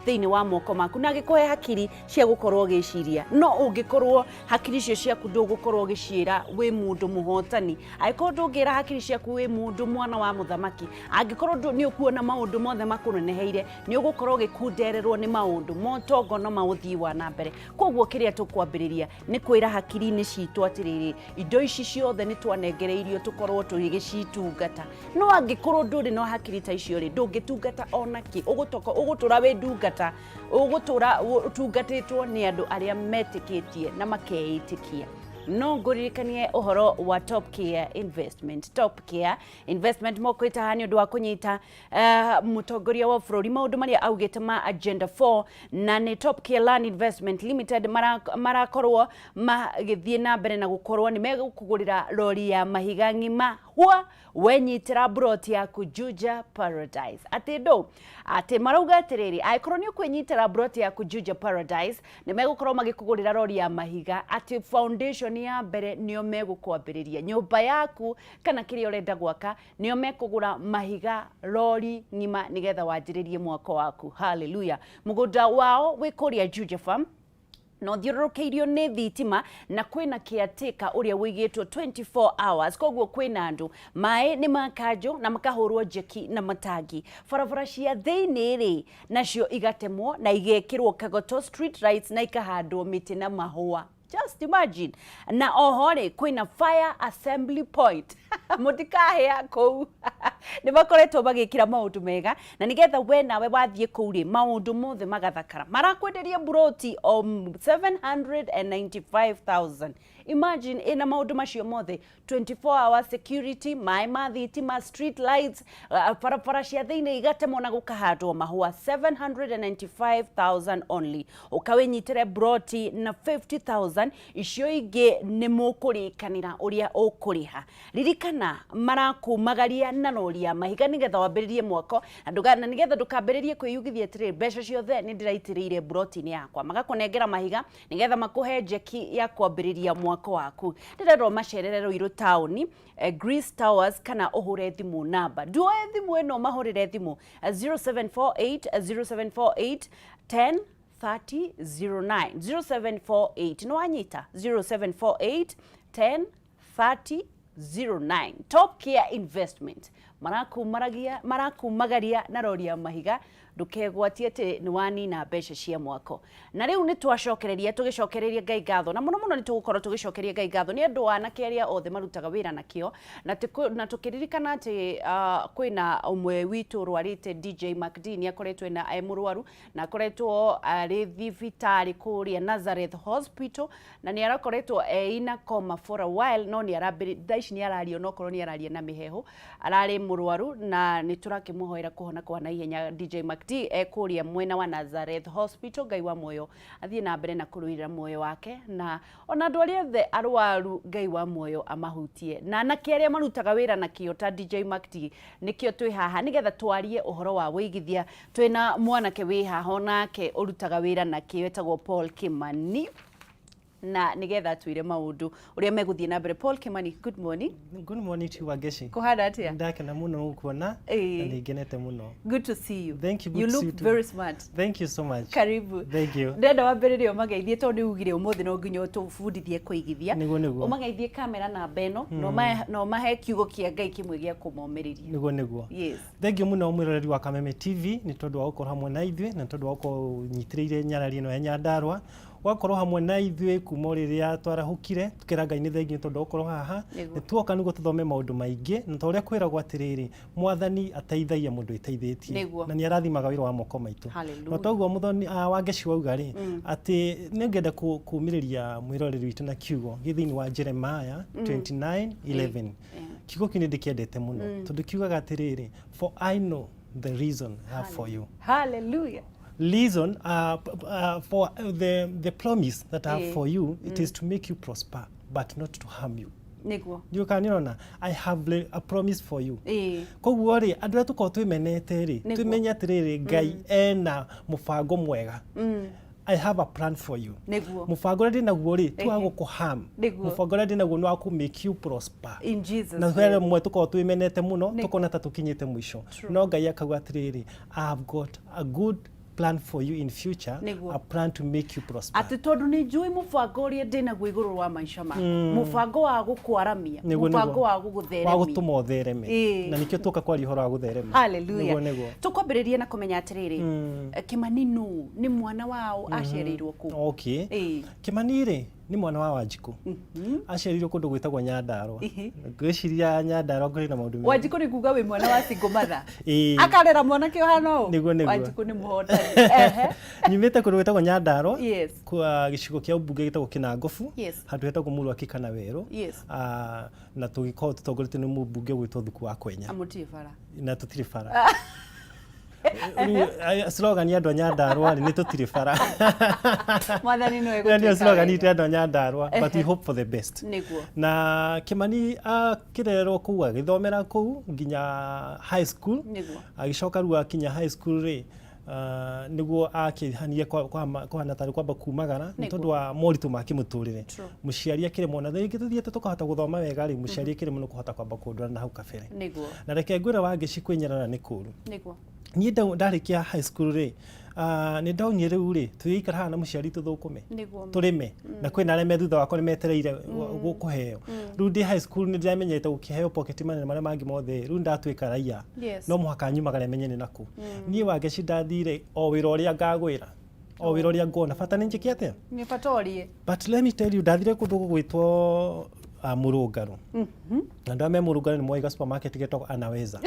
Thĩinĩ wa moko maku na agĩkũhe hakiri cia gũkorwo ũgĩciria. No ũngĩkorwo hakiri icio ciaku ndũgũkorwo ũgĩciĩra wĩ mũndũ mũhotani, angĩkorwo ndũngĩra hakiri ciaku wĩ mũndũ mwana wa mũthamaki, angĩkorwo nĩ ũkuona maũndũ mothe makũneneheire, nĩ ũgũkorwo ũgĩkundererwo nĩ maũndũ motongo na maũthii wa na mbere. Koguo kĩrĩa tũkwambĩrĩria nĩ kwĩra hakiri-inĩ citũ atĩrĩrĩ, indo ici ciothe nĩ twanengereirio tũkorwo tũgĩcitungata. No angĩkorwo ndũrĩ na hakiri ta icio rĩ, ndũngĩtungata ona kĩ. Ũgũtoka ũgũtũra wĩ ndungata, ũgũtũra ũtungatĩtwo nĩ andũ arĩa metĩkĩtie na makeĩtĩkia. No ngũririkanie ũhoro wa Top Care Investment. Top Care Investment mokwĩta haha nĩ ũndũ wa kũnyita mũtongoria wa bũrũri maũndũ marĩa augĩte ma Agenda 4, na nĩ Top Care Land Investment Limited marakorwo magĩthiĩ na mbere na gũkorwo nĩ megũkũgũrĩra rori ya mahiga ng'ima hwa wenyitĩra mburoti yaku Juja Paradise. Atĩ ndũ atĩ marauga atĩrĩrĩ, angĩkorwo nĩ ũkwĩnyitĩra mburoti yaku Juja Paradise, nĩ megũkorwo magĩkũgũrĩra rori ya mahiga, atĩ foundation ya mbere nĩo megũkwambĩrĩria nyũmba yaku kana kĩrĩa ũrenda gwaka, nĩo mekũgũra mahiga rori ng'ima nĩgetha wanjĩrĩrie mwako waku. Haleluya! Mũgũnda wao wĩ kũrĩa Juja Farm na ũthiũrũrũkĩirio nĩ thitima, na kwĩna caretaker ũrĩa ũigĩtwo 24 hours. Koguo kwĩna andũ, maĩ nĩ ma kanjũ na makahũrwo njeki na matangi. Barabara cia thĩinĩ rĩ, nacio igatemwo na igekĩrwo kagoto street lights na ikahandwo mĩtĩ na mahũa. Just imagine. Na oho rĩ, kwĩna fire assembly point, mũtikahĩa kũu. Nĩ makoretwo magĩkĩra maũndũ mega na nĩgetha we nawe wathiĩ kũu rĩ, maũndũ mothe magathakara. Marakwenderia mburoti o 795,000. Imagine, ĩna maũndũ macio mothe, 24 hour security, maĩ ma thitima, street lights, barabara cia thĩinĩ igatemwo na gũkahandwo mahũa, 795,000 only. Ũkawĩnyitĩre broti na 50,000, icio ingĩ nĩ mũkũrĩkanĩra ũrĩa ũkũrĩha. Ririkana marakumagaria na rori ya mahiga nĩgetha wambĩrĩrie mwako na nĩgetha ndũkambĩrĩrie kwĩyugithia atĩrĩrĩ, mbeca ciothe nĩ ndĩraitĩrĩire broti-inĩ yakwa. Magakũnengera mahiga nĩgetha makũhe njeki ya kwambĩrĩria mwako waku. Ndĩrerwo macerere Ruiru taũni, Greece Towers, kana ũhũre thimũ namba, nduoe thimũ ĩno, mahũrĩre thimũ 0748 0748 10 30 09, 0748, nĩ wanyita, 0748 10 30 09. Top Care Investment marakumaragia, marakumagaria na rori ya mahiga. Ndũkegwatie atĩ nĩ wanina mbeca cia mwako. Na rĩu nĩ twacokereria, tũgĩcokereria Ngai ngatho, na mũno mũno nĩ tũgũkorwo tũgĩcokeria Ngai ngatho nĩ andũ anake arĩa othe marutaga wĩra nakĩo, na tũkĩririkana atĩ kwĩna ũmwe witũ ũrwarĩte. DJ MacD nĩ akoretwo ena e mũrwaru na akoretwo arĩ thibitarĩ kũrĩa Nazareth Hospital, na nĩ arakoretwo e in a coma for a while, no nĩ arambĩrĩ thaa ici nĩ araria, onokorwo nĩ araria na mĩheehũ. Ararĩ mũrwaru na nĩ tũrakĩmũhoera kũhona kwa naihenya. DJ MacD e kũrĩa mwena wa Nazareth Hospital. Ngai wa muoyo athiĩ na mbere na kũrũĩrĩra muoyo wake, na ona andũ arĩa othe arwaru, Ngai wa muoyo amahutie, na anake arĩa marutaga wĩra na kĩo ta DJ MacD. Nĩkĩo twĩ haha nĩgetha twarie ũhoro wa wĩigithia. Twĩna mwanake wĩ haha onake ũrutaga wĩra na kĩo, etagwo Paul Kimani, na nĩgetha atwĩre maũndũ ũrĩa megũthiĩ na mbere. Paul Kimani, good morning. Good morning to you, Wangeshi. Kũhana atĩa? Ndakena mũno gũkuona na nĩ ngenete mũno. Good to see you. Thank you, good You to see look you too. very smart. Thank you so much. Karibu. Thank you. Ndenda wambĩrĩrie ũmageithie, tondũ nĩ ugire ũmũthĩ no nginya ũtũbundithie kũigithia. Nĩguo. Ũmageithie kamera namba ĩno na ũmahe kiugo kĩa Ngai kĩmwe gĩa kũmomĩrĩria. Nĩguo. Yes. Thank you mũno, mwĩroreri wa Kameme TV, nĩ tondũ wa gũkorwo hamwe na ithuĩ na nĩ tondũ wa gũkorwo ũnyitĩrĩire nyarari ĩno ya Nyandarũa, ũgakorwo hamwe na ithuĩ kuma o rĩrĩa twarahũkire. Tukĩra Ngai nĩ thengiũ nĩ tondũ wa gũkorwo haha. Nĩ tuoka nĩguo tũthome maũndũ maingĩ, na ta ũrĩa kwĩragwo atĩrĩrĩ, mwathani ateithagia mũndũ wĩteithĩtie na nĩ arathimaga wĩra wa moko maitũ. Hallelujah. Na toguo mũthoni Wangeshi wauga rĩ, atĩ nĩ ngenda kũmĩrĩria mwĩroreri witũ na kiugo gĩ thĩinĩ wa Jeremiah 29:11. Kiugo kĩu nĩ ndĩkĩendete mũno tondũ kiugaga atĩrĩrĩ, "For I know the reason I have for you." Hallelujah. Reason for the promise that I have for you, it is to make you prosper but not to harm you. Ndiũĩ kana nĩũrona, I have a promise for you. Koguo rĩ, andũ arĩa tũkoragwo twĩmenete rĩ, twĩmenye atĩrĩrĩ, Ngai ena mũbango mwega. I have a plan for you. Mũbango ũrĩa ndĩnaguo rĩ, ti wa gũkũ-harm. Mũbango ũrĩa ndĩnaguo nĩ wa kũ make you prosper. In Jesus Na name. he rĩmwe tũkoragwo twĩmenete mũno, tũkona ta tũkinyĩte mũico, no Ngai akauga atĩrĩrĩ, "I have got a good plan for you in future, Nĩguo. a plan to make you prosper. Atĩ tondũ nĩ njũĩ mũbango ũrĩa ndĩnaguo igũrũ wa maica maku, mũbango wa gũkwaramia, Nĩguo, mũbango nĩguo. wa wa gũgũtheremia. gũtũma ũthereme. Ĩĩ. Na nĩkĩo tũka kwaria ũhoro wa gũtherema. Hallelujah. Nĩguo, nĩguo. Tũkwambĩrĩria na kũmenya atĩrĩrĩ, Kĩmani nũ, nĩ mwana wao, aciarĩirwo kũ? Okay. Ĩĩ. Kĩmani rĩ, nĩ mwana wa Wanjikũ, aciarirwo kũndũ gwĩtagwo Nyandarũa. Ngwĩciria Nyandarũa kũrĩ na maũndũ maingĩ. Wanjikũ nĩ kuga wĩ mwana wa single mother. Ĩĩ. Akarera mwanake ũhana ũũ. Nĩguo, nĩguo. Wanjikũ nĩ mũhotani. Ehe. Nyumĩte kũndũ gwĩtagwo Nyandarũa, kwa gĩcigo kĩa ũmbunge gĩtagwo Kĩnangobu, handũ hetagwo Mũrũ kana Werũ. Ah, na tũgĩkorwo tũtongoretio nĩ mũmbunge gwĩtwo Thuku wa Kwenya. Amũtirĩ bara. Na tũtirĩ bara. Rĩu, slogan ya andũ a Nyandarũa rĩ, nĩ tũtirĩ bara. Mwathani nĩwe Ĩyo nĩyo gũtuĩka slogan wega. itũ ya andũ a Nyandarũa, but we hope for the best. Na Kĩmani akĩrererwo kũu, agĩthomera kũu nginya high school. Agĩcoka rĩu akinya high school rĩ, nĩguo akĩhanie kũhana tarĩ kwamba kumagara nĩ tondũ wa moritũ ma kĩmũtũrĩre. Mũciari akĩremwo, na rĩngĩ tũthiĩte tũkahota gũthoma wega rĩ, mũciari akĩremwo nĩ kũhota kwamba kũndwara na hau kabere. Na reke ngwĩre, Wangeci, kwĩnyarara nĩ kũũru. Niĩ ndarĩkia high school rĩ, nĩ ndonire rĩu rĩ, tũgĩikara haha na mũciari tũthũkũme, tũrĩme, na kwĩna arĩa me thutha wakwa nĩ metereire kũheo. Rĩu ndĩ high school nĩ ndĩramenyete gũkĩheo pocket money na marĩa mangĩ mothe. Rĩu ndatuĩka raia, no mũhaka nyumagare menye nĩ nakũ. Niĩ, Wangeci, ndathire o wĩra ũrĩa ngagwĩra, o wĩra ũrĩa nguona bata nĩ njĩke atĩa. Nĩ bata ũrie. But let me tell you, ndathire kũndũ gũgwĩtwo Mũrũngarũ. Na andũ arĩa me Mũrũngarũ nĩ moĩ ga supermarket getagwo Anaweza.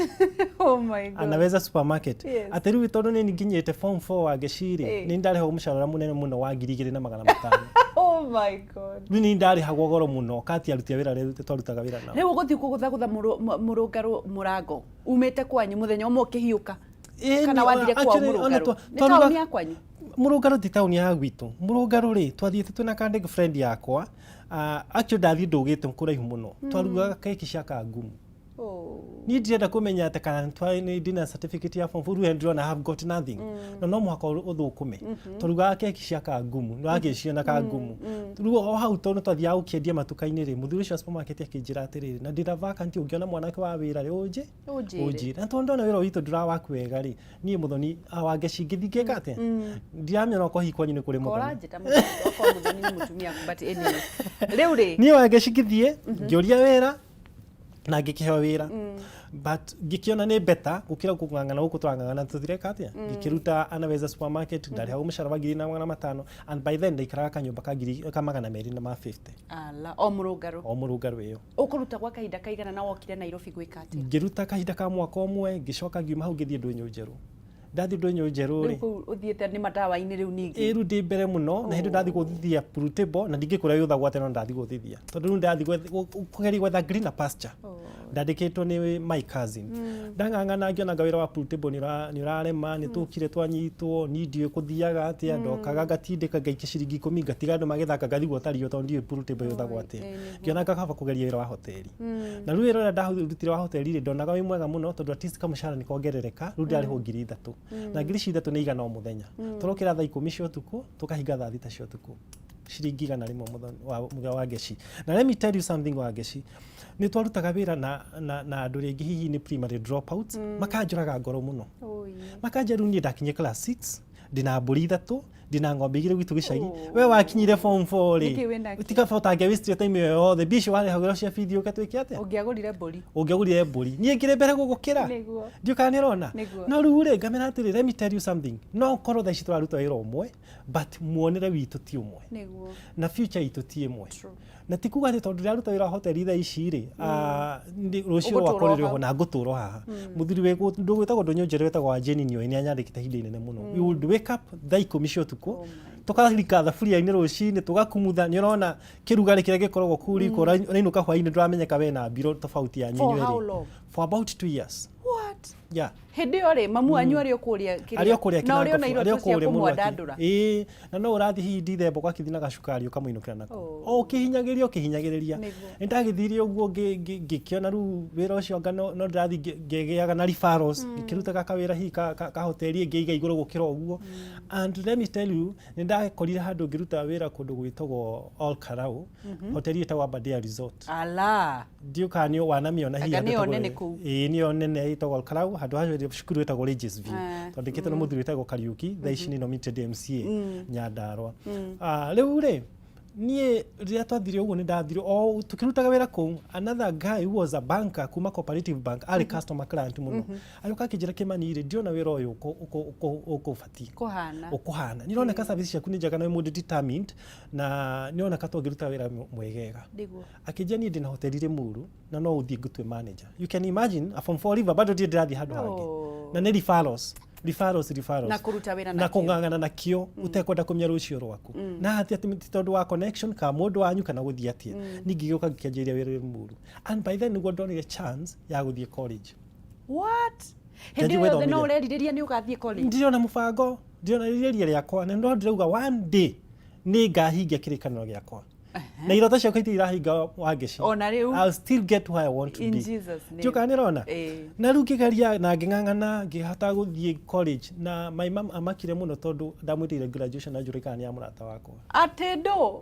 Oh my God. Anaweza Supermarket. Atĩ rĩu tondũ nĩ nginyĩte form 4, Wangeci rĩ, nĩ ndarĩhagwo mũcara mũnene mũno wa 2500. Oh my God. Rĩu nĩ ndarĩhagwo goro mũno kati aruti a wĩra arĩa twarutaga wĩra nao. Rĩu ũgũthiĩ kũgũthagũtha mũrũngarũ mũrango umĩte kwanyu mũthenya ũmwe ũkĩhiũka? Ĩĩ, Kana wathire kwao? Actually, ona Mũrũngarũ nĩ taũni ya kwanyu? Mũrũngarũ ti taũni ya gwitũ. Mũrũngarũ rĩ, twathiĩte twĩna kandĩk friend yakwa. Actually ndathiĩ ndũgĩte kũraihu mũno, twarugaga keki cia kangumu. Niĩ ndirenda kũmenya atĩ kana nĩ ndĩna certificate ya form 4. Rĩu ndĩrona I have got nothing, na no mũhaka ũthũkũme. Twarugaga keki cia kangumu, nĩ wagĩciona kangumu. Rĩu o hau, tondũ twathiaga gũkĩendia matuka-inĩ rĩ, mũthuri ũcio wa supermarket akĩnjĩra atĩrĩrĩ, na ndĩna vacant, ũngĩona mwanake wa wĩra rĩ, ũnjĩ Ũnjĩre. Ũnjĩre. Na tondũ ndona wĩra witũ ndũrawaku wega rĩ, niĩ Mũthoni Wangeci ngĩthiĩ ngĩka atĩa, ndiramenya okorwo hihi kwanyu nĩ kũrĩ Mũthoni. Koranjĩta Mũthoni, okorwo Mũthoni nĩ mũtumia, but anyway, rĩu rĩ, Niĩ Wangeci ngĩthiĩ ngĩũria wĩra na ngĩkĩheo wĩra, but ngĩkĩona nĩ better gũkĩra kũng'ang'ana gũkũ tũrang'ang'ana tũthireka atĩa. Ngĩkĩruta Anaweza Supermarket, ndarĩhagwo mũcara wa 1500, and by then ndaikaraga kanyũmba ka ngiri ka 250. Ala, o Mũrũngarũ? O Mũrũngarũ ĩyo. Ũkũruta gwa kahinda kaigana, na wokire Nairobi gwĩka atĩa? Ngĩruta kahinda ka mwaka ũmwe, ngĩcoka ngiuma hau ngĩthiĩ Ndũnyũ Njerũ. Ndathiĩ Ndũnyũ Njerũ Rĩu rĩ, kũu ũthiĩte nĩ matawa-inĩ rĩu ningĩ? Ĩ, rĩu ndĩ mbere mũno, na hĩndĩ ndathiĩ gũthithia pool table, na ndingĩkwĩra yũthagwo atĩa, no ndathiĩ gũthithia tondũ rĩu ndathiĩ kũgeria gwetha greener pasture. Ndandĩkĩtwo nĩ my cousin. Ndang'ang'ana, ngĩonaga wĩra wa pool table nĩ ũrarema. Nĩ tũkire twanyitwo, niĩ ndiũĩ kũthiaga atĩa. Ndokaga ngatindĩka, ngaikia ciringi 10, ngatiga andũ magĩthaka, ngathiĩ gwota rio tondũ ndiũĩ pool table yũthagwo atĩa. Ĩ, nĩguo. Ngĩona kaba kũgeria wĩra wa hoteli. Na rĩu wĩra ũrĩa ndarutire wa hoteli rĩ, ndonaga wĩ mwega mũno tondũ at least kamũcara nĩ kongerereka. Rĩu ndarĩhwo 3000, na ngiri ici ithatũ nĩ 100 o mũthenya. Tũrokĩra thaa 10 cia ũtukũ, tũkahinga thaa 6 cia ũtukũ, ciringi 100 mũthenya wa Ngeci. Na let me tell you something, Wangeci, nĩ twarutaga wĩra na andũ rĩngĩ hihi nĩ primary dropouts, makanjũraga ngoro mũno. Oi. Makanja rĩu niĩ ndakinyie class 6, ndĩna mbũri ithatũ, ndĩna ng'ombe igĩrĩ gwitũ gĩcagi. Oh. We wakinyire form 4 Nĩkĩ rĩ, wĩnakĩ? tiga ũtangĩa waste time ĩyo yothe, mbia icio warĩhagĩrwo cia bithi ũke twĩke atĩa? Ũngĩagũrire mbũri. Ũngĩagũrire mbũri, niĩ ngĩrĩ mbere gũgũkĩra. Ndiũ kana nĩ ũrona. Nĩguo. No rĩu rĩ, ngamera atĩrĩ, let me tell you something, no korwo thaa ici tũraruta wĩra ũmwe, but muonere witũ ti ũmwe na future itũ ti ĩmwe. Na ti kuga atĩ tondũ ndĩraruta wĩra wa hoteli thaa ici rĩ, rũciũ Ũgũtũra rwakwa o rĩrĩ oho hau. na ngũtũra o haha. Mũthuri wĩ ndũ gwĩtagwo Ndũnyũ Njerũ, wĩtagwo wa Jane Nioĩ, nĩ anyandĩkĩte ihinda inene mũno. We would wake up thaa 10 cia ũtukũ, Oh my. tũkarika thaburia-inĩ rũcinĩ, tũgakumutha. Nĩ ũrona kĩrugarĩ kĩrĩa gĩkoragwo kũu riko, ũrainũka hwainĩ ndũramenyeka we na mbiro tofauti yanyu For inyuĩ how erĩ. long? For about 2 years. What? Yeah. Hĩndĩ ĩyo rĩ, mamu wanyu arĩ o kũrĩa kĩrĩa- Arĩ o kũrĩa na ũrĩ ona Kinangobu, iroto arĩ o cia kũrĩa Mũrũaki. kũmwandandũra? Ĩĩ, na no ũrathiĩ hihi ndithemba ũgakĩthiĩ na gacukari ũkamũinũkĩra nako. Oh. O ũkĩhinyagĩrĩria, ũkĩhinyagĩrĩria. Nĩguo. Nĩ ndagĩthire ũguo ngĩkĩona rĩu wĩra ũcio anga no ndĩrathiĩ ngĩgĩaga na referrals, ngĩkĩrutaga kawĩra hihi ka hoteli ĩngĩ iga igũrũ gũkĩra ũguo. And let me tell you, nĩ ndakorire handũ ngĩruta wĩra kũndũ gwĩtagwo Ol Kalou, hoteli ĩtagwo Aberdare Resort. Ala. Ndiũ kana nĩ wanamĩona hihi Anga handũ nĩyo ĩtagwo nene ĩĩ. kũu? Ĩĩ, nĩyo nene, ĩtagwo Ol Kalou. Handũ hacio cukuru ĩtagwo Regis View. Twandĩkĩtwo nĩ mũthuri wĩtagwo Kariuki, thaa ici nĩ nominated MCA Nyandarua. Ah, rĩu rĩ, niĩ rĩrĩa twathire ũguo, nĩ ndathire o tũkĩrutaga wĩra kũu, another guy who was a banker kuma Cooperative Bank, arĩ customer client mũno, agĩũka akĩnjĩra, "Kĩmani rĩ, ndĩrona wĩra ũyũ ũkũbatiĩ kũhana ũkũhana, nĩ ũroneka service ciaku nĩ njega na wĩ mũndũ determined na nĩ ũroneka tũngĩruta wĩra mwegega." Akĩnjia, "Niĩ ndĩna hoteli Limuru na no ũthiĩ ngũtue manager." You can imagine, a form 4 leaver, bado ndirĩ ndĩrathiĩ handũ hangĩ. Na nĩ referrals, referrals, referrals. Na kũruta wĩra na kũng'ang'ana na kĩo, ũtekwenda kũmenya rũciũ rwaku, na atĩ atĩ ti tondũ wa connection ka mũndũ wanyu kana gũthiĩ atĩa. Niĩ ngĩgĩũka ngĩkĩanjĩrĩria wĩra Limuru, and by then nĩguo ndonire chance ya gũthiĩ college. What? Hĩndĩ ĩyo yothe no ũrerirĩria nĩ ũgathiĩ college? Ndirona mũbango, ndirona rĩrĩria rĩakwa, na no ndĩrauga one day nĩ ngahingia kĩrĩkanĩro gĩakwa na iroto ciakwa itirĩ irahinga, Wangeci. Ona rĩu. I'll still get where I want to In be. Jesus' name. Ndiũkaga nĩrona. Na rĩu ngĩgeria na ngĩng'ang'ana, ngĩhota gũthiĩ college, na my mom amakire mũno tondũ ndamwĩtĩire graduation na njũrĩ kana nĩ ya mũrata wakwa. Atĩ ndũ?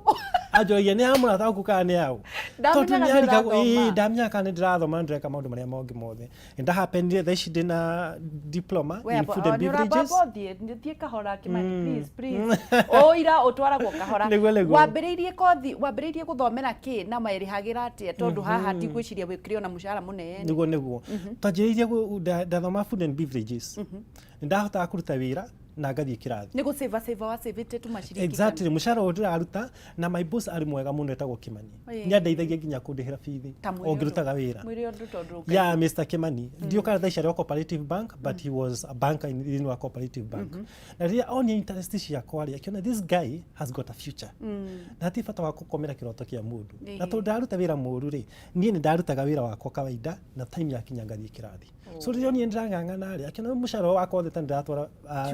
Anjũragia, "Nĩ ya mũrata waku kana nĩ yaũ?" Ndamenyaga Tondũ nĩ nĩarigagwo, ũrathoma. ĩĩ, ndamenyaga kana nĩ ndĩrathoma na ndĩreka maũndũ marĩa mangĩ mothe. Nĩ thaa ici ndĩna diploma in food and beverages. Ũthiĩ thiĩ kahora, Kimani, please, please. Ũira ũtwaragwo kahora. Nĩguo. Wambĩrĩirie kothi, wambĩrĩirie gũthomera kĩ na marĩhagĩra atĩa? Tondũ haha ndigwĩciria wĩkĩrĩ ona mũcara mũnene. Nĩguo twanjĩrĩirie ndathoma food and beverages, nĩ ndahotaga kũruta wĩra na ngathiĩ kĩrathi. Nĩ gũcĩva cĩva wacĩvĩte tũmaciringi? Exactly, mũcara ũyũ ndĩraruta, na my boss arĩ mwega mũno, etagwo Kimani. Nĩ andeithagia nginya kũndĩhĩra bithi Ta mwĩre o ngĩrutaga wĩra. Mwĩre ũndũ tondũ Yeah, Mr. Kimani, ndiũkaga thaa ici arĩ o Cooperative Bank, but he was a banker in thĩinĩ wa Cooperative Bank, na rĩrĩa onia interest ciakwa rĩ, akĩona this guy has got a future na hatirĩ bata wa gũkomera kĩroto kĩa mũndũ. Na tondũ ndaruta wĩra mũru rĩ, niĩ nĩ ndarutaga wĩra wakwa kawaida na time yakinya ngathiĩ kĩrathi. So rĩrĩa onire ndĩrang'ang'ana rĩ, akĩona mũcara ũyũ wakwa wothe ta ndĩratwara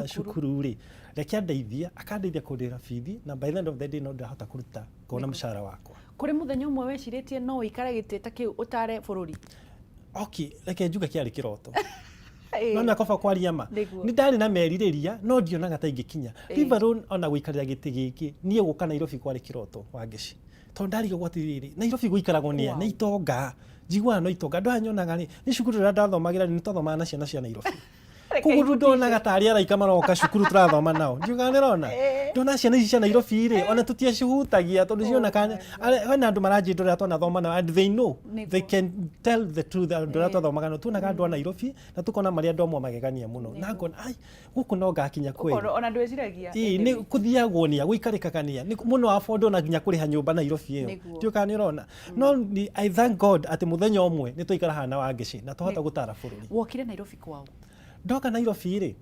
cukuru rĩ, reke andeithie. Akandeithia kũndĩhĩra bithi, na by the end of the day no ndĩrahota kũruta ngona mũcara wakwa. Kũrĩ mũthenya ũmwe wecirĩtie no ũikare gĩtĩ ta kĩu ũtare bũrũri? Okay, reke njuge kĩarĩ kĩroto, no nĩ akoba kwaria ma. Nĩguo. Nĩ ndarĩ na merirĩria no ndionaga ta ingĩkinya, leave alone ona gũikarĩra gĩtĩ gĩkĩ. Niĩ gũka Nairobi kwarĩ kĩroto, Wangeci, tondũ ndarigagwo atĩrĩrĩ, Nairobi gũikaragwo nĩ a? Nĩ itonga njiguaga, no itonga andũ aya nyonaga rĩ, nĩ cukuru ĩrĩa ndathomagĩra rĩ, nĩ twathomaga na ciana cia Nairobi. Koguo rĩu ndonaga tarĩ araika maroka cukuru tũrathoma nao. Ndiugaga nĩrona ndona ciana ici cia Nairobi rĩ, ona tũtiacihutagia tondũ cioneka hena andũ maranjĩndũrĩra twanathoma nao, and they know. They can tell the truth. Andũ arĩa twathomaga nao, tuonaga andũ a Nairobi na tukona marĩ andũ amwe magegania mũno, na ngona ai gũkũ no ngakinya kweli. Ona ndwĩciragia. Ĩĩ, nĩ kũthiagwo nĩa gũikarĩkaga nĩa nĩ mũno afford ona nginya kũrĩha nyũmba Nairobi ĩyo. Ndiũĩ kana nĩ ũrona, no I thank God atĩ mũthenya ũmwe nĩ twaikara haha na Wangeci na twahota gũtara bũrũri. Wokire Nairobi kwao? Ndoka Nairobi rĩ,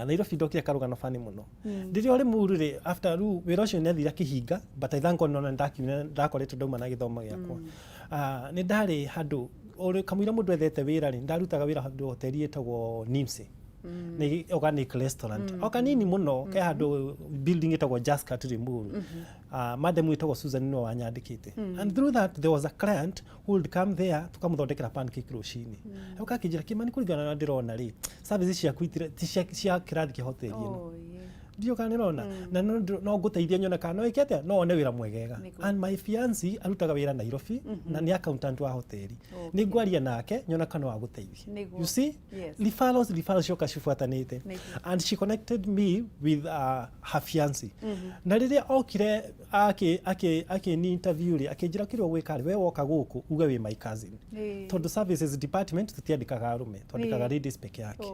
Nairobi ndokire karũgano bani mũno. Rĩrĩa ũrĩ muru rĩ, after rĩu wĩra ũcio nĩ athire akĩhinga, but I thank God nona ndakiumire ndakoretwo ndauma na gĩthomo gĩakwa. Nĩ ndarĩ handũ kamũira mũndũ ethete wĩra rĩ, ndarutaga wĩra handũ hoteli ĩtagwo Nimse, nĩ organic restaurant o kanini mũno ke handũ building ĩtagwo Jascat Limuru. Madam ĩtagwo Susan nĩwe wanyandĩkĩte, and through that there was a client who would come there, tukamũthondekera pancake rũcinĩ. Agĩũka akĩnjĩra, "Kĩmani, kũringana na ndĩrona rĩ, services ciaku ti cia kĩrathi kĩa hoteli ĩno." Oh, yeah. Ndiũ kana nĩrona na no ngũteithia nyone kana no ĩke atĩa, no one wĩra mwegega. And my fiancé arutaga wĩra Nairobi na nĩ accountant wa hoteli, nĩ ngwaria nake nyona kana no agũteithie. You see? Referrals, referrals cioka cibuatanĩte. And she connected me with her fiancé, na rĩrĩa okire akĩ interview rĩ, akĩnjĩra, "Kĩrĩa ũgwĩka rĩ, we woka gũkũ uge wĩ my cousin, tondũ services department tũtiandĩkaga arũme, twandĩkaga ladies peke yake.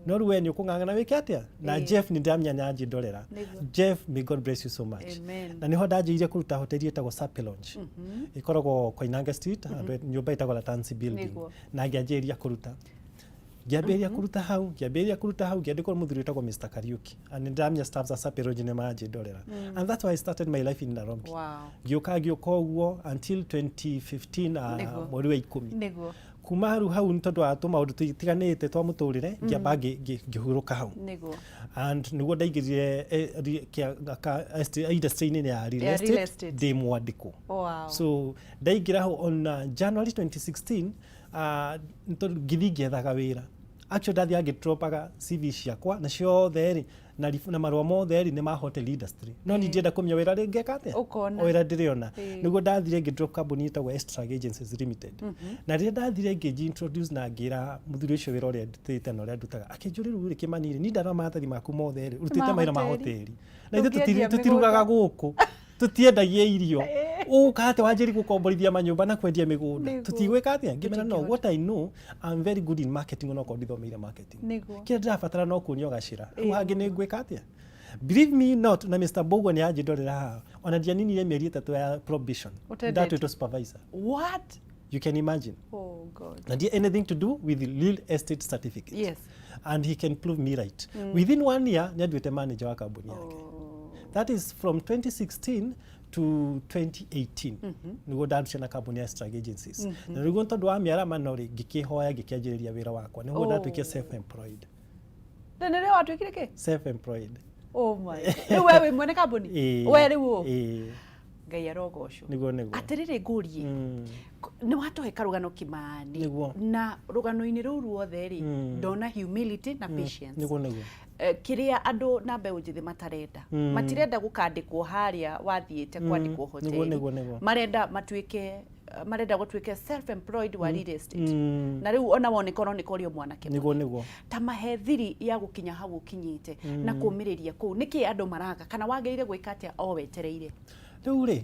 No rĩu we nĩ ũkũng'ang'ana wĩke atĩa na Jeff nĩ ndamenya nyanjĩ ndorera." Jeff, may God bless you so much. Amen. Na nĩho ndanjĩrĩirie kũruta hoteli ĩtagwo Sape Lounge, ĩkoragwo Koinange Street, handũ nyũmba ĩtagwo Latansi Building. Na ngĩanjĩrĩria kũruta, ngĩambĩrĩria kũruta hau, ngĩambĩrĩria kũruta hau, ngĩandĩkwo nĩ mũthuri wĩtagwo Mr. Kariuki, and nĩ ndamenya staffs a Sape Lounge nĩ manjĩndorera, and that's why I started my life in Nairobi. Ngĩũka ngĩũka ũguo until 2015, mweri wa 10. Kuma hau hau nĩ tondũ wa tũmaũndũ tũtiganĩte twa mũtũrĩre, ngĩamba ngĩhurũka hau. And nĩguo ndaingĩrire industry-inĩ ya real Ya real estate estate. ndĩ mwandĩkwo. So ndaingĩra hau on January 2016, nĩ tondũ ngĩthiĩ ngĩethaga wĩra. Actually, ndathiaga ngĩdropaga CV ciakwa na ciothe rĩ, na marũa mothe rĩ, nĩ ma hotel industry, no niĩ ndienda kũmenya wĩra rĩ ngeka atĩa. Ũkona. O wĩra ndĩrĩona. Nĩguo ndathire ngĩdrop kambuni ĩtagwo Extract Agencies Limited, na rĩrĩa ndathire ngĩnji introduce na ngĩra mũthuri ũcio wĩra ũrĩa ndutĩte na ũrĩa ndutaga, akĩnjũria, "Rĩu rĩ, Kĩmani rĩ, niĩ ndarora maratathi maku mothe rĩ, ũrutĩte mawĩra ma hoteli. Hoteli na ithuĩ Ndũngĩendia tũtirugaga mĩgũnda. Gũkũ tũtiendagia irio, ũka atĩ wanjĩri gũkomborithia manyũmba na kwendia mĩgũnda? Tũtigwĩka atĩa?" Ngĩmera, "No, what I know, I'm very good in marketing, onokorwo ndithomeire marketing. Kĩrĩa ndĩrabatara no kuonio gacĩra hau hangĩ nĩ ngwĩka atĩa." Believe me not, na Mr. Mbugua nĩ anjĩndorera haha, ona ndianinire mĩeri 3 ya probation, Ũtendete. ndatuĩtwo supervisor. What? You can imagine. Oh God. Na ndiĩ anything to do with real estate certificate. And he can prove me right. Within one year nĩ anduĩte manager wa kambuni yake. That is from 2016 to 2018 nĩguo ndarutire na kambuni ya Strag Agencies, na nĩguo tondũ wa mĩaramano rĩ, ngĩkĩhoya ngĩkĩanjĩrĩria wĩra wakwa, nĩguo ndatuĩkire self employed. Na nĩrĩo watuĩkire kĩ? Self employed. Oh my. Rĩu we wĩ mwene kambuni? Ĩĩ. We rĩu ũ? Ĩĩ. Ngai arogocwo. Nĩguo. Atĩrĩrĩ, ngũrie, nĩ watũhe karũgano, Kimani, na rũgano-inĩ rũu ruothe rĩ, ndona humility na patience. Nĩguo. Kĩrĩa andũ na mbeũ njĩthĩ matarenda, matirenda gũkandĩkwo harĩa wathiĩte kwandĩkwo hoteli. Nĩguo. Marenda matuĩke, marenda gũtuĩke self employed wa real estate, na rĩu ona woneka ũroneka ũrĩ o mwanake mũnini. Ta mahe thiri ya gũkinya hau ũkinyĩte na kũmĩrĩria kũu. Nĩkĩ andũ maraga, kana wagĩrĩire gwĩka atĩa o wetereire? Rĩu rĩ,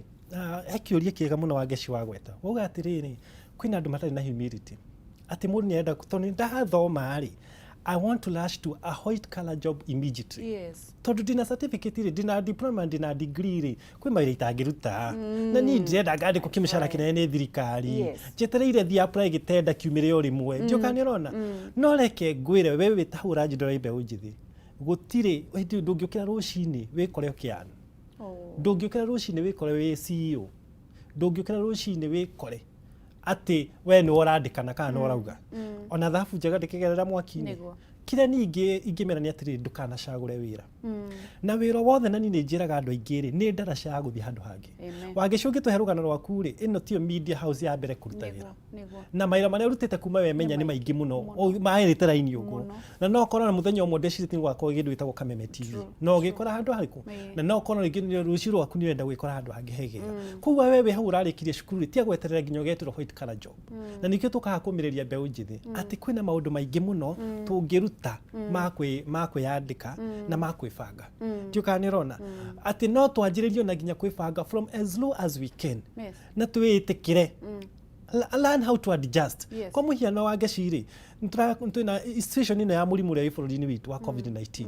he kĩũria kĩega mũno Wangeci wagweta. Wauga atĩrĩrĩ, kwĩna andũ matarĩ na humility, atĩ mũndũ nĩ arenda, tondũ nĩ ndathoma rĩ, I want to rush to a white collar job immediately. Tondũ ndina certificate rĩ, ndina diploma, ndina degree rĩ, kwĩ mawĩra itangĩruta, na niĩ ndĩrenda ngandĩkwo kĩmĩcara kĩnene nĩ thirikari. Njetereire thiĩ apply gĩtenda kiumĩre o rĩmwe. Ndiũ kana nĩ ũrona. No reke ngwĩre, we wĩ ta hau ũranjĩndora mbeũ njĩthĩ, gũtirĩ hĩndĩ ndũngĩũkĩra rũcinĩ wĩkore ũkĩana. Ndũngĩũkĩra rũcinĩ wĩkore wĩ CEO. Ndũngĩũkĩra rũcinĩ wĩkore atĩ we nĩwe ũrandĩkana kana nĩwe ũrauga. Ona thabu njega ndĩkĩgerera mwaki-inĩ. Kĩrĩa ningĩ ingĩmera nĩ atĩrĩrĩ, ndũkanacagũre wĩra na wĩra wothe. Na niĩ nĩ njĩraga andũ aingĩ rĩ, nĩ ndaraca ya gũthiĩ handũ hangĩ. Wangĩci, ũngĩtũhe rũgano rwaku rĩ, ĩno tiyo media house ya mbere kũruta wĩra. Na mawĩra marĩa ũrutĩte kuma wemenya nĩ maingĩ mũno, maĩrĩte raini ũguo, na no ũkorwo na mũthenya ũmwe ndecirĩtie nĩ gwakorwo kĩndũ gĩtagwo Kameme TV, no ũgĩkora handũ harĩkũ, na no ũkorwo rĩngĩ rũciũ rwaku nĩ ũrenda gwĩkora handũ hangĩ hegega. Koguo we wĩ hau ũrarĩkirie cukuru rĩ, tiga gweterera nginya ũgetĩrwo white collar job. Na nĩkĩo tũkaga kũmĩrĩria mbeũ njĩthĩ atĩ kwĩna maũndũ maingĩ mũno tũngĩruta ma kwĩyandĩka na ma kwĩbanga. Ndiũ kana nĩ ũrona atĩ no twanjĩrĩrie ona nginya kwĩbanga from as low as we can, na twĩĩtĩkĩre, learn how to adjust. Kwa mũhiano wa Ngeci rĩ, twĩna situation ĩno ya mũrimũ ũrĩa wĩ bũrũri-inĩ witũ wa COVID-19,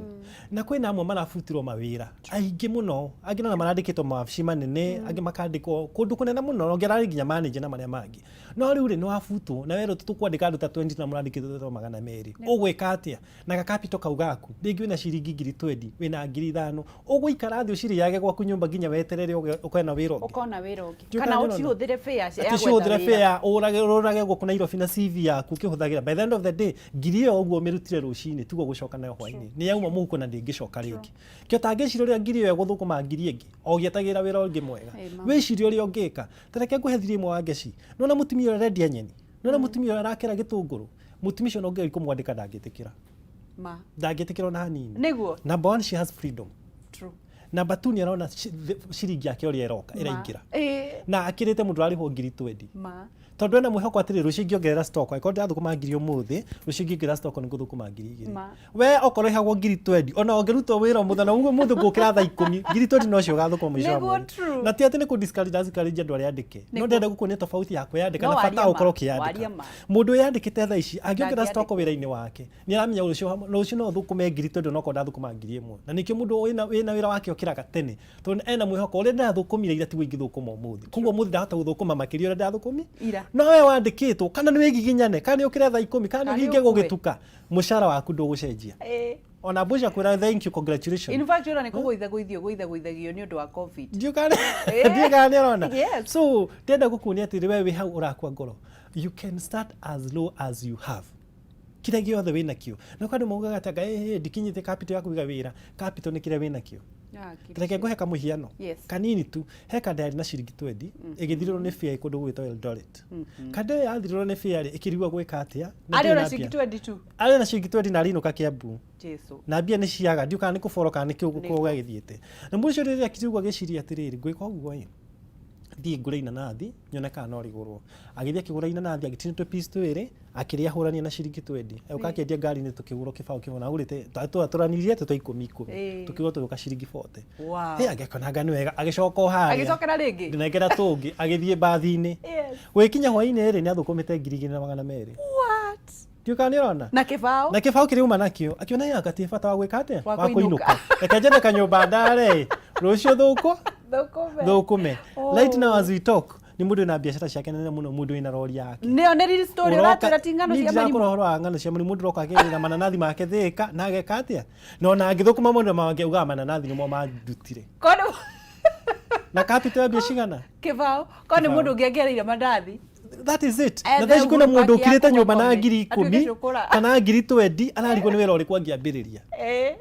na kwĩna amwe marabutirwo mawĩra aingĩ mũno, angĩ nona marandĩkĩtwo mawabici manene, angĩ makandĩkwo kũndũ kũnene mũno, na ũngĩ ararĩ nginya manager na marĩa mangĩ. No rĩu rĩ, nĩ wabutwo na werwo tũkwandĩka andũ ta 20 na mũrandĩkĩtwo ta 200. Ũgwĩka atĩa na gakapito kau gaku? Rĩngĩ wĩna ciringi 20,000, wĩna 5,000, ũgũikara thĩ ũcirĩage gwaku nyũmba nginya weterere ũkona wĩra ũngĩ? Ũkona wĩra ũngĩ. Ndiũ kana kana nĩ ũrona? Ũcihũthĩre fare ya Atĩ gwetha ũcihũthĩre wĩra. Fare ũrage gũkũ Nairobi na CV yaku ũkĩhũthagĩra. By the end of the day, ngiri ĩyo ũguo ũmĩrutire rũcinĩ tiguo gũcoka nayo hwainĩ, nĩ yauma mũhuko na ndĩngĩcoka rĩngĩ. Kĩo tangĩciria ũrĩa ngiri ĩyo ĩgũthũkũma ngiri ĩngĩ o ũgĩetagĩrĩra wĩra ũngĩ mwega. Wĩcirie ũrĩa ũngĩka. Ta reke ngũhe thiri ĩmwe wa Ngeci. Nĩwona mũtumia ũrĩa arendia nyeni, nĩwona mũtumia ũrĩa arakera gĩtũngũrũ, mũtumia ũcio no ũngĩgeria kũmwandĩka ndangĩtĩkĩra. Ma. Ndangĩtĩkĩra ona hanini. Number one, she has freedom. Number two, nĩ arona ciringi yake ũrĩa ĩroka ĩraingĩra, na akĩrĩte mũndũ ũrarĩhwo 20,000. Ma. Tondũ ena mwĩhoko atĩrĩ, rũciũ ingĩongerera stock, angĩkorwo ndĩrathũkũma ngiri ũmũthĩ, rũciũ ingĩongerera stock nĩ ngũthũkũma 2,000. Ma. We okorwo ĩhagwo 20,000, ona ũngĩrutwo wĩra mũthenya na uge mũthĩ ngũkĩra thaa 10, 20,000 nocio ũgathũkũma mũico wa mweri. Na ti atĩ nĩ kũ discourage discourage andũ arĩa andĩke, no ndĩrenda gũkuonia tofauti ya kwĩyandĩka No na bata waria wa ma, gũkorwo ũkĩyandĩka. Waria ma. Mũndũ wĩyandĩkĩte thaa ici angĩongerera Ndangĩandĩkwo. stock wĩra-inĩ wake, nĩ aramenya rũciũ no thũkũme 20,000 onokorwo ndathũkũma 1,000. Na nĩkĩo mũndũ wĩna wĩra wake okĩraga tene, tondũ ena mwĩhoko ũrĩa ndĩrathũkũmire ira tiguo ingĩthũkũma ũmũthĩ, koguo ũmũthĩ ndahota gũthũkũma makĩria ũrĩa ndĩrathũkũmi Ira. No we wandĩkĩtwo, kana nĩ wĩgiginyane, kana nĩ ũkĩre thaa 10, kana nĩ Kana nĩ ũhinge ũkue. gũgĩtuka, mũcara waku ndũgũcenjia. Ona mbũca kwĩra thank you, congratulations. In fact, ona nĩ kũgũitha gũithio gũithagũithagio nĩ ũndũ wa COVID. Ndiũ kana nĩ ũrona. Yes. So ndĩrenda gũkuonia atĩrĩ, we wĩ hau ũrakua ngoro, you can start as low as you have. Kĩrĩa gĩothe wĩnakĩo. Na kwĩ andũ maugaga atĩ anga ĩĩ ndikinyĩtie capital ya kũiga wĩra. Capital nĩ kĩrĩa wĩnakĩo. Reke ngũhe kamũhiano kanini tu. He kanda yarĩ na ciringi twendi ĩgĩthirĩrwo nĩ fare kũndũ gũgwĩtwo Eldoret. Kanda ĩyo yathirĩrwo nĩ fare rĩ, ĩkĩrigwo gwĩka atĩa. Na Arĩ ndĩrĩ ona na ciringi mbia. twendi tu. Arĩ na ciringi twendi na arĩinũka Kiambu. Jesu. Na mbia nĩ ciaga, ndiũĩ kana nĩ kũboro kana nĩ kĩ gũgĩthiĩte. Na mũndũ ũcio rĩrĩa akire ũguo agĩciria atĩrĩrĩ, ngwĩka ũguo ĩ, thiĩ ngũre inanathi nyone kana no rĩgũrwo. Agĩthiĩ akĩgũra inanathi agĩtinia tũ piece twĩrĩ akĩrĩahũrania na ciringi twendi. Agĩũka akĩendia ngari-inĩ tũkĩgũrwo kĩbaũ kĩmwe na agũrĩte twatũranirie twĩ twa ikũmi ikũmi. Tũkĩgũrwo tũgĩũka ciringi 40. Hĩ agĩkona anga nĩ wega agĩcoka o harĩa. Agĩcokera rĩngĩ? Ndinengera tũngĩ agĩthiĩ mbathi-inĩ. Gũgĩkinya hwaĩ-inĩ rĩ, nĩ athũkũmĩte 2,200. What? Ndiũĩ kana nĩ ũrona? Na kĩbaũ? Na kĩbaũ kĩrĩa auma nakĩo, akĩona ĩ anga ti bata wa gwĩka atĩa? Wa Wa kũinũka. kũinũka. Reke njethe kanyũmba ndare ĩ, rũciũ thũkũ Thũkũme. thũkũme. Oh. Right now as we talk, nĩ mũndũ wĩna biacara ciake nene mũno, mũndũ wĩna rori yake. Nĩyo nĩ real story Ũroka- ũratwĩra ti ng'ano niĩ cia ndirakũra marimũ. ũhoro wa ng'ano cia marimũ, mũndũ ũroka akĩgĩra mananathi make Thĩka na ageka atĩa? Na ona angĩthũkũma mũndũ mangĩ augaga mananathi nĩmo mandutire. Kono Na capital ya mbia cigana? kĩbaũ. Korwo nĩ Kĩbaũ. mũndũ ũngĩ angĩarĩire mandathi. That is it. Ethe Na thaa ici kwĩna Uhuru mũndũ Park ũkirĩte ya nyũmba na Kũgakome, ngiri atuĩke ikũmi cũkũra. kana ngiri twendi ararigwo nĩ wĩra ũrĩkũ angĩambĩrĩria.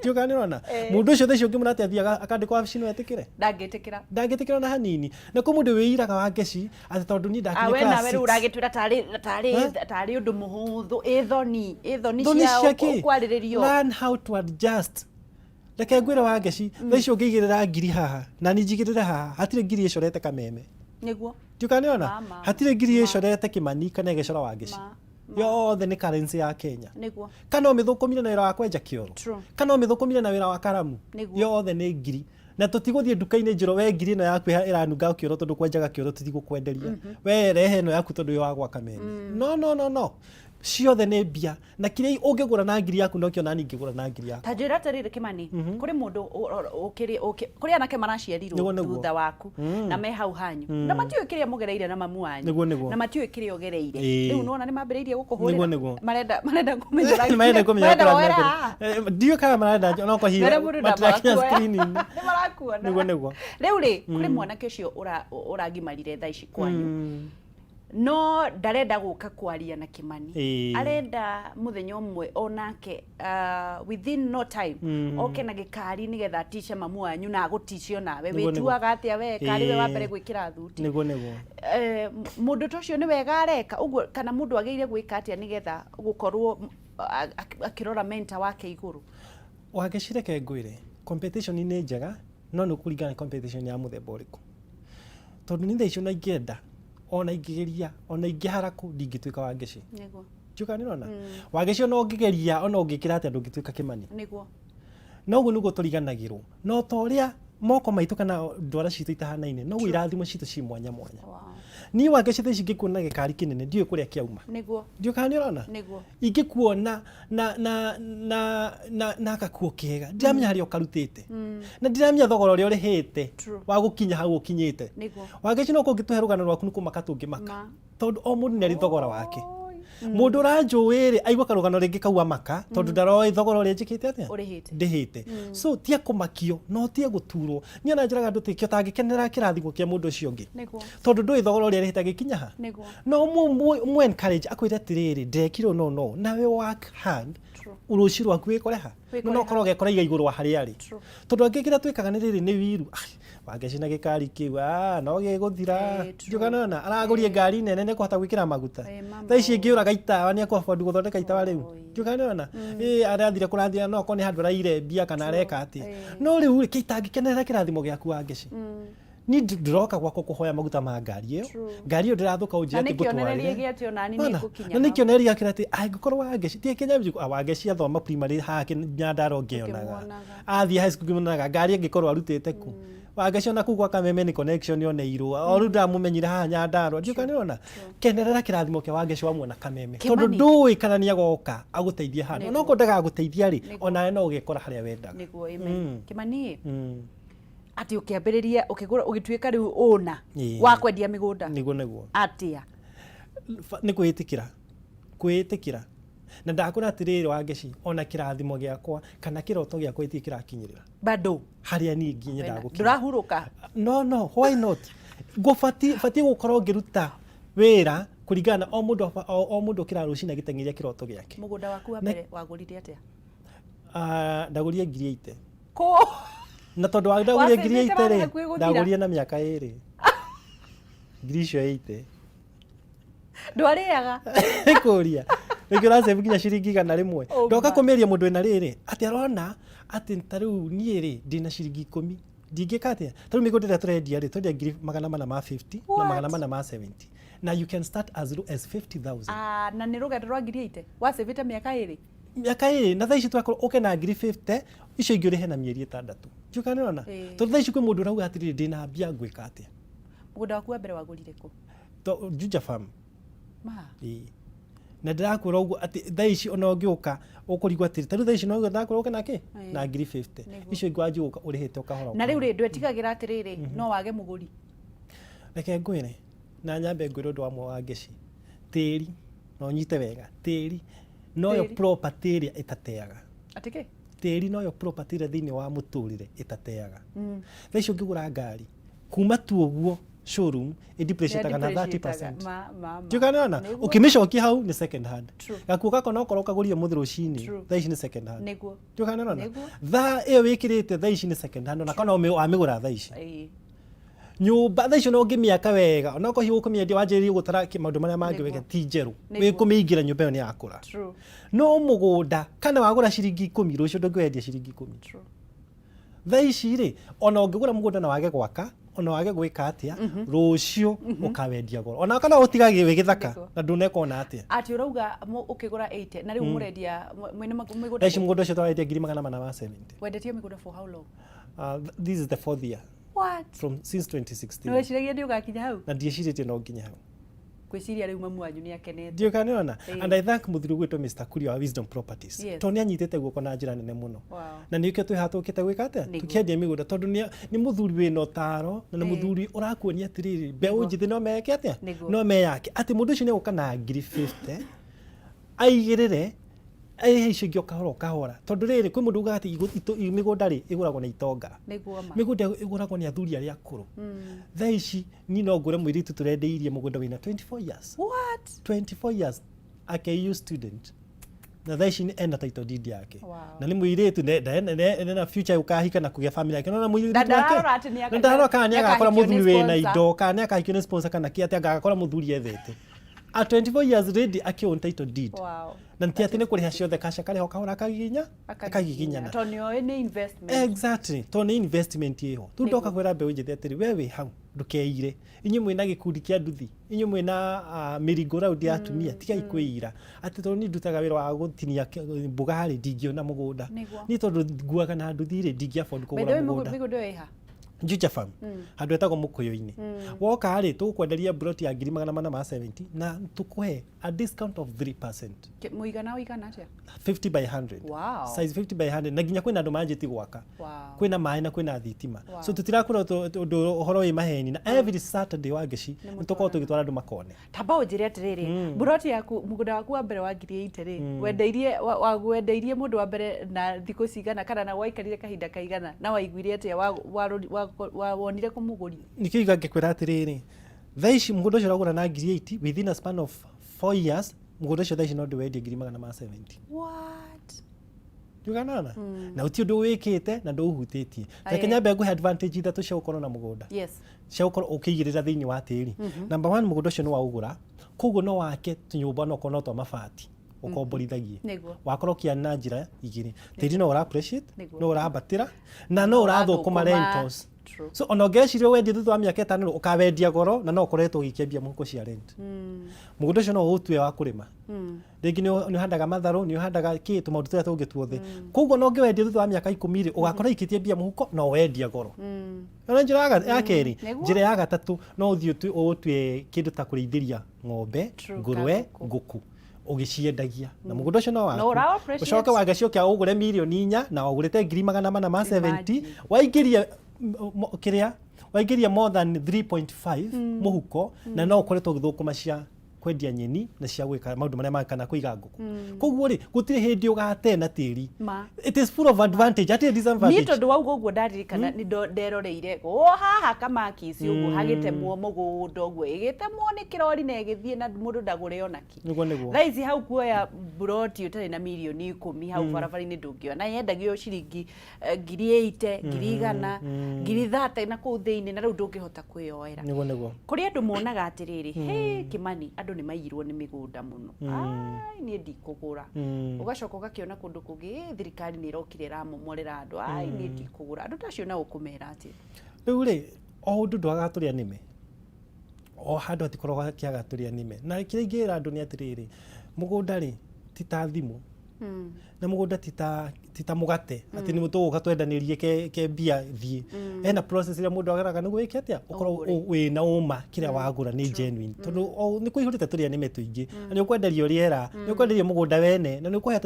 Ndiũĩ kana nĩ ũrona? Mũndũ ũcio thaa ici ũngĩmwĩra atĩ athiĩ akandĩkwo wabici no etĩkĩre? Ndangĩtĩkĩra. Ndangĩtĩkĩra ona hanini. Na kwĩ mũndũ wĩiraga wa ngeci atĩ tondũ niĩ Ah, ndakinya we class nawe rĩu six. ũragĩtwĩra tarĩ tarĩ Eh? tarĩ ũndũ mũhũthũ ĩ thoni ĩ thoni Thoni cia cia kĩ? kwarĩrĩrio. Learn how to adjust. Reke ngwĩre wa ngeci, thaa ici ũngĩigĩrĩra ngiri haha na niĩ njigĩrĩre haha, hatirĩ ngiri ĩcorete kameme. Nĩguo. Ndiũĩ kana nĩ ũrona? Ma, ma, Hatirĩ ngiri ma. ĩcorete Kĩmani kana ĩgĩcora Wangeci. Ma, Yothe nĩ currency ya Kenya. Nĩguo. Kana ũmĩthũkũmire na wĩra wa kwenja kĩoro. True. Kana ũmĩthũkũmire na wĩra wa karamu. Nĩguo. Yothe nĩ ngiri. Na tũtigũthiĩ nduka-inĩ njĩrwo we ngiri ĩno yaku ĩranunga kĩoro tondũ kwenjaga kĩoro tũtigũkwenderia. We rehe ĩno yaku tondũ wĩ wa gwaka mene. No, no, no, no. Ciothe nĩ mbia. Na kĩrĩa ũngĩgũra na ngiri yaku nokĩo nani ingĩgũra na ngiri yakwa. Ta njĩra atĩrĩrĩ Kĩmani, kũrĩ mũndũ ũkĩrĩ kũrĩ anake maraciarirwo Nĩguo, nĩguo. thutha waku na me hau hanyu na matiũĩ kĩrĩa mũgereire na mamu wanyu Nĩguo, nĩguo. na matiũĩ kĩrĩa ũgereire Ĩĩ. rĩu nĩwona nĩ mambĩrĩirie gũkũhũrĩra Nĩguo, nĩguo. marenda marenda kũmenya ũrakinya- Marenda kũmenya marenda kũrĩa woera na mbere. haha. Ndiũĩ kana marenda onokorwo hihi Marĩa mũndũ matirakinya ndamarakuoya. screen-inĩ. Nĩ marakuona. Nĩguo, nĩguo. Rĩu rĩ kũrĩ mwanake ũcio ũragimarire thaa ici kwanyu no ndarenda gũka kwaria na Kĩmani. Arenda mũthenya ũmwe onake within no time oke na gĩkari nĩgetha atice mamu wanyu na agũtice onawe. Nĩguo, nĩguo. Wĩtuaga atĩa we karĩ we wa mbere gwĩkĩra thuti? Nĩguo, nĩguo. Mũndũ ta ũcio nĩ wega areka ũguo kana mũndũ agĩrĩire gwĩka atĩa nĩgetha gũkorwo akĩrora mentor wake igũrũ? Wangeci reke ngwĩre, competition nĩ njega no nĩ kũringana na competition ya mũthemba ũrĩkũ. Tondũ niĩ thaa ici ona ingĩenda ona ingĩgeria ona ingĩhara kũ ndingĩtuĩka Wangeci. Nĩguo. Ndiũĩ kana nĩ ũrona? Wangeci ona ũngĩgeria ona ũngĩkĩra atĩa ndũngĩtuĩka Kĩmani. Nĩguo. Na ũguo nĩguo tũriganagĩrwo. Na ta ũrĩa moko maitũ kana ndwara citũ itahanaine noguo irathimo citũ ci mwanya mwanya. Niĩ Wangeci thaa ici ingĩkuona na gĩkari kĩnene ndiũĩ kũrĩa kĩauma. Nĩguo. Ndiũĩ kana nĩ ũrona? Nĩguo. Ingĩkuona na na na na na gakuo kega ndiramenya harĩa ũkarutĩte na ndiramenya thogora ũrĩa ũrĩhĩte wa gũkinya hau ũkinyĩte. Nĩguo. Wangeci no ũngĩtũhe rũgano rwaku nĩ kũmaka tũngĩmaka. Ma. Tondũ o mũndũ nĩ arĩ thogora wake. Mũndũ ũranjũĩ rĩ aigua karũgano rĩngĩ kau amaka tondũ ndaroĩ thogora ũrĩa njĩkĩte atĩa Ũrĩhĩte. ndĩhĩte. So tia kũmakio no tia gũturwo. Niĩ ona njĩraga andũ tĩkĩo tangĩkenera kĩrathimo kĩa mũndũ ũcio ũngĩ. Nĩguo. Tondũ ndũĩ thogora ũrĩa arĩhĩte agĩkinya ha. Nĩguo. No mũ encourage akwĩre atĩrĩrĩ ndekire no no nawe work hard True. rũciũ rwaku wĩkore ha. Wĩkore No ũkorwo ũgekora iga igũrũ wa harĩa arĩ. True. Tondũ angĩ kĩrĩa twĩkaga nĩ rĩrĩ nĩ wiru. Wangeci na gĩkari kĩu no gĩgũthira. True. Ndiũĩ kana nĩwona aragũrie ngari nene nĩ ekũhota gwĩkĩra maguta. Mama Thaa ici ĩngĩũraga itawa nĩ ekũ afford gũthondeka itawa rĩu. Ndiũĩ kana nĩwona. Arathire kũrathira no akorwo nĩ handũ araire mbia kana areka atĩa. No rĩu rĩ kĩitangĩkenerera kĩrathimo gĩaku Wangeci. Niĩ ndĩroka gwakwa kũhoya maguta ma ngari ĩyo. Ngari ĩyo ndĩrathũka ũnjĩre Na atĩ nĩ kĩonereria ngũtwarĩre. gĩa atĩ ona niĩ Wona? nĩngũkinya Na nĩ hau. kĩonereria kĩrĩa atĩ angĩkorwo Wangeci ti Kenya Wangeci athoma primary haha Nyandarua ngĩonaga. Ũkĩmuonaga. Athiĩ high school ngĩmuonaga ngari ĩngĩkorwo arutĩte kũ. Wangeci ona kũu gwa Kameme nĩ connection yoneirwo. O rĩu ndamũmenyire haha Nyandarua. Ndiũĩ kana nĩũrona. Kenerera kĩrathimo kĩa Wangeci wamuona Kameme. Tondũ Kĩmani. ndũĩ kana nĩagoka agũteithie handũ. Onokorwo ndagagũteithia rĩ, onawe no ũgekora harĩa wendaga. Nĩguo, amen. Kĩmani ĩ, atĩ ũkĩambĩrĩria ũkĩgũra ũgĩtuĩka rĩu ũna wa kwendia mĩgũnda. Nĩguo, nĩguo. Atĩa? Nĩ kwĩĩtĩkĩra. Kwĩĩtĩkĩra. Na ndakwĩra atĩrĩrĩ Wangeci, ona kĩrathimo gĩakwa kana kĩroto gĩakwa gĩtirĩ kĩrakinyĩrĩra. Bado. Harĩa niĩ nyendaga gũkinya. Ndũrahurũka. No, no, why not? Ngũbatiĩ batiĩ gũkorwo ngĩruta wĩra Kũringana na o mũndũ, o mũndũ ũkĩraga rũcinĩ agĩteng'eria kĩroto gĩake. Mũgũnda waku wa mbere wagũrire atĩa? Ah, ndagũrire 80,000. Kũ? Na tondũ wa ndagũrire ngiri Wacĩnjĩte 80 warĩ rĩ, hakuhĩ gũthira. Ndagũrire na mĩaka 2 ngiri icio 80. Ndwarĩaga. Kũria nĩkĩo ũracave nginya ciringi 100. Oh Ndoka my. kũmĩria mũndũ wĩna rĩrĩ atĩ arona atĩ ta rĩu niĩ rĩ, ndĩna ciringi 10, ndingĩka atĩa? Ta rĩu mĩgũnda ĩrĩa tũrendia rĩ, twendia 450,000 na What? 470, na you can start as low as 50,000. Ah, na nĩ rũgendo rwa 80,000 wacĩvĩte mĩaka 2? Mĩaka 2. Na thaa ici twakorwo ũke na 50,000, icio ingĩ ũrĩhe na mĩeri 6. Ndiũĩ kana nĩũrona. Tondũ thaa ici kwĩ mũndũ ũrauga atĩrĩrĩ, ndĩna mbia, ngwĩka atĩa? Mũgũnda waku wa mbere wagũrire kũ? Juja Farm. Ma? Ĩĩ, na ndĩrakwĩra ũguo atĩ thaa ici ona ũngĩũka ũkũrigwo atĩrĩ, ta rĩu thaa ici no ndakwĩra ũke na kĩ na 50,000. Icio ingĩ wanjia gũka ũrĩhĩte o kahora o Na rĩu kahora. rĩ, ndwetigagĩra atĩrĩrĩ, no wage mũgũri? Reke ngwĩre na nyambe ngwĩre ũndũ wa wa ngeci tĩri na ũnyite wega, tĩri noyo Tĩri. Property ĩrĩa ĩtateaga. Atĩ kĩ? Tĩri noyo property ĩrĩa thĩinĩ wa mũtũrĩre ĩtateaga. Thaa ici ũngĩgũra ngari kuma tu ũguo showroom, ĩdepreciataga na 30%. Ma, ma, ma. Ndiũkanona. Ũkĩmĩcokia hau nĩ second hand. Gakuo gako no korwo kagũrire mũthĩ rũcinĩ, thaa ici nĩ second hand. Ndiũkanona. Thaa ĩyo wĩkĩrĩte thaa ici nĩ second hand, ona kana wamĩgũra thaa ici. Nyũmba thaa icio no ũngĩmĩaka wega, onokorwo hihi ũkũmĩendia wanjĩrĩrie gũtara maũndũ marĩa mangĩ wĩke, ti njerũ. Wĩkũmĩingĩra nyũmba ĩyo nĩ yakũra. No mũgũnda kana wagũra ciringi 10, rũciũ ndũngĩwendia ciringi 10. Thaa ici rĩ, ona ũngĩgũra mũgũnda na wage gwaka, ona wage gwĩka atĩa, rũciũ ũkawendia goro, ona kana ũtigage wĩ gĩthaka na ndũneka ona atĩa. Atĩ ũrauga ũkĩgũra 80 na rĩu mũrendia mwĩna mĩgũnda? Thaa ici mũgũnda ũcio tũrawendia 470,000. Wendetie mĩgũnda for how long? This is the fourth year. What? From since 2016. Nĩ weciragia nĩ ũgakinya hau? Na ndiecirĩtie no nginya hau. Ngwĩciria rĩu mamu wanyu nĩ akenete. Ndiũĩ kana nĩũrona. And I thank mũthuri ũgwĩtwo Mr. Kuria wa Wisdom Properties. Tondũ nĩ anyitĩte guoko na njĩra nene mũno. Na nĩkĩo twĩ haha tũkĩte gwĩka atĩa? Tũkĩendia mĩgũnda tondũ nĩ mũthuri wĩna ũtaro na nĩ mũthuri ũrakuonia atĩrĩrĩ, mbeũ njĩthĩ no meke atĩa? No meyake. Atĩ mũndũ ũcio nĩ egũka na 50,000 aigĩrĩre, arĩhe icio ingĩ o kahora o kahora. Tondũ rĩrĩ, kwĩ mũndũ ugaga atĩ mĩgũnda rĩ, ĩgũragwo nĩ itonga. Nĩguo ma. Mĩgũnda ĩgũragwo nĩ athuri arĩa akũrũ. Thaa ici niĩ no ngũre mũirĩtu tũrendeirie mũgũnda wĩna 24 years. What? 24 years, a KU student. Na thaa ici ena title deed yake. Na nĩ mũirĩtu ena future gũkahika na kũgĩa family yake. Nona mũirĩtu Na wake. ndararora atĩ nĩ Na ndararora kana nĩ agakora nĩakahikio nĩ mũthuri wĩna sponsor. indo, kana nĩ akahikio nĩ sponsor kana kĩ, atĩ agakora mũthuri ethete. A 24 years ready akĩ own title deed. Na ti atĩ nĩ kũrĩha ciothe cash, akarĩha o kahora akagiginya, akagiginyana. Tondũ nĩ oĩ nĩ investment. Exactly, tondũ nĩ investment ĩho. Rĩu ndoka kwĩra mbeũ njĩthĩ atĩrĩ, we wĩ hau ndũkeire. Inyuĩ mwĩna gĩkundi kĩa nduthi, inyuĩ mwĩna mĩringo round ya atumia, tigai kwĩira atĩ tondũ niĩ ndutaga wĩra wa gũtinia mboga rĩ, ndingĩona mũgũnda. Niĩ tondũ nguaga na nduthi rĩ, ndingĩ afford By the kũgũra way, mũgũnda. mĩgũnda ĩyo ĩha? Juja Farm, handũ hetagwo Mũkũyũ-inĩ. Woka rĩ, tũgũkwenderia plot ya 470,000 na tũkũhe a discount of 3%. Mũigana ũigana atĩa? 50 by 100. Size 50 by 100, na nginya kwĩna andũ manjĩtie gwaka. Kwĩna maĩ na kwĩna thitima. So tũtirakwĩra ũndũ ũhoro wĩ maheni, na every Saturday wa ngeci nĩ tũkoragwo tũgĩtwara andũ makone. Tamba ũnjĩre atĩrĩrĩ, mburoti yaku, mũgũnda waku wa mbere wa 80,000 rĩ, wendeirie wendeirie mũndũ wa mbere na thikũ cigana, kana na waikarire kahinda kaigana, na waiguire atĩa wonire kũmũgũri? Nĩkĩo iga ngĩkwĩra atĩrĩrĩ, thaa ici mũgũnda ũcio ũragũra na 80,000, within a span of 4 years mũgũnda ũcio thaa ici no ndĩwendie 470,000. What? Ndiũkanona? Na ũti ũndũ wĩkĩte na ndũũhutĩtie. Reke nyambe ngũhe advantage ithatũ cia gũkorwo na mũgũnda. Cia gũkorwo ũkĩigĩrĩra thĩinĩ wa tĩri. Number one, mũgũnda ũcio nĩ waũgũra, koguo no wake tũnyũmba onokorwo no twa mabati ũkomborithagie. Wakorwo ũkĩana na njĩra igĩrĩ. Tĩri no ũra appreciate, no ũrambatĩra, na no ũrathũkũma rentals. So ona ũngĩreciria wendie thutha wa mĩaka 5, ũkawendia goro na no ũkoretwo ũgĩikia mbia mũhuko cia rent. Mũgũnda ũcio no ũũtue wa kũrĩma. Rĩngĩ nĩ ũhandaga matharũ, nĩ ũhandaga kĩ, tũmaũndũ tũrĩa tũngĩ tuothe. Koguo ona ũngĩwendia thutha wa mĩaka 10 rĩ, ũgakorwo ũikĩtie mbia mũhuko na ũwendia goro. Na njĩra ya kerĩ, njĩra ya gatatũ, no ũthiĩ ũtue kĩndũ ta kũrĩithĩria ng'ombe, ngũrwe, ngũkũ, ũgĩciendagia. Na mũgũnda ũcio no waku. Ũcoke wagĩcokia ũgũre 4 million na wagũrĩte 470,000, waingĩria kĩrĩa waingĩria more than 3.5 mũhuko, na no ũkoretwo ũgĩthũkũma cia Kwendia nyeni na cia gwĩka maũndũ marĩa mangĩ kana kũiga ngũkũ. Koguo rĩ, gũtirĩ hĩndĩ ũgate na tĩri. Ma. It is full of advantage, hatirĩ Niĩ disadvantage. Tondũ wauga ũguo ndaririkana nĩ nderoreire o haha Kamakisi ũguo hagĩtemwo mũgũnda ũguo, ĩgĩtemwo nĩ kĩrori na ĩgĩthiĩ na mũndũ ndagũre ona kĩ. Nĩguo, nĩguo. Thaa ici hau kuoya buroti ũtarĩ na mirioni 10 hau barabara-inĩ ndũngĩona, yendagio ciringi 80,000, 100,000, 30,000 na kũu thĩinĩ, na rĩu ndũngĩhota kwĩyoera. Nĩguo, nĩguo. Kũrĩ andũ monaga atĩrĩrĩ, "Hĩ, Kĩmani, andũ nĩ maiyirwo nĩ mĩgũnda mũno, ai, niĩ ndikũgũra." Ũgacoka ũgakĩona kũndũ kũngĩ, "Ĩ, thirikari nĩ ĩrokire ĩramomorera andũ, ai, niĩ ndikũgũra." Andũ ta acio nao ũkũmera atĩa? Rĩu rĩ, o ũndũ ndwagaga tũrĩa nĩme, o handũ hatikoragwo hakĩaga tũrĩa nĩme. Na kĩrĩa ingĩra andũ nĩ atĩrĩrĩ, mũgũnda rĩ, ti ta thimũ, na mũgũnda ti ta mũgate atĩ nĩ tũgũka twendanĩrie ke mbia thiĩ. Hena process ĩrĩa mũndũ ageraga nĩguo ĩke atĩa, ũkorwo Ũgũre. Wĩna ũma kĩrĩa wagũra nĩ genuine, tondũ nĩ kũihũrĩte tũrĩa nĩme tũingĩ, na nĩ ũkwenderio rĩera, nĩ ũkwenderio mũgũnda wene, na nĩ ũkũhe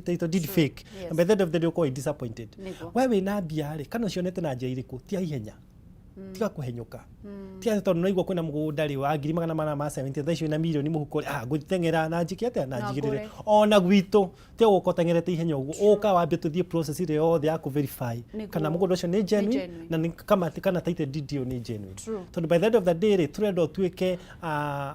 title deed fake, and by the end of the day ũkorwo wĩ disappointed. We wĩna mbia rĩ, kana ũcionete na njĩra irĩkũ, ti ya ihenya, tiga kũhenyũka, tiga atĩ tondũ naigua kwĩna mũgũnda rĩ wa 470,000, thaa ici wĩna mirioni mũhuko rĩ, ah, ngũteng'era na njĩke atĩa na Na njigĩrĩre. ngũre. Ona gwitũ tiga gũka ũteng'erete ihenya ũguo, ũka wambe tũthiĩ process ĩrĩa yothe ya kũ-verify kana mũgũnda ũcio nĩ genuine, genuine. Na nĩ kana title deed ĩyo nĩ genuine. Tondũ by the end of the day rĩ, tũrenda ũtuĩke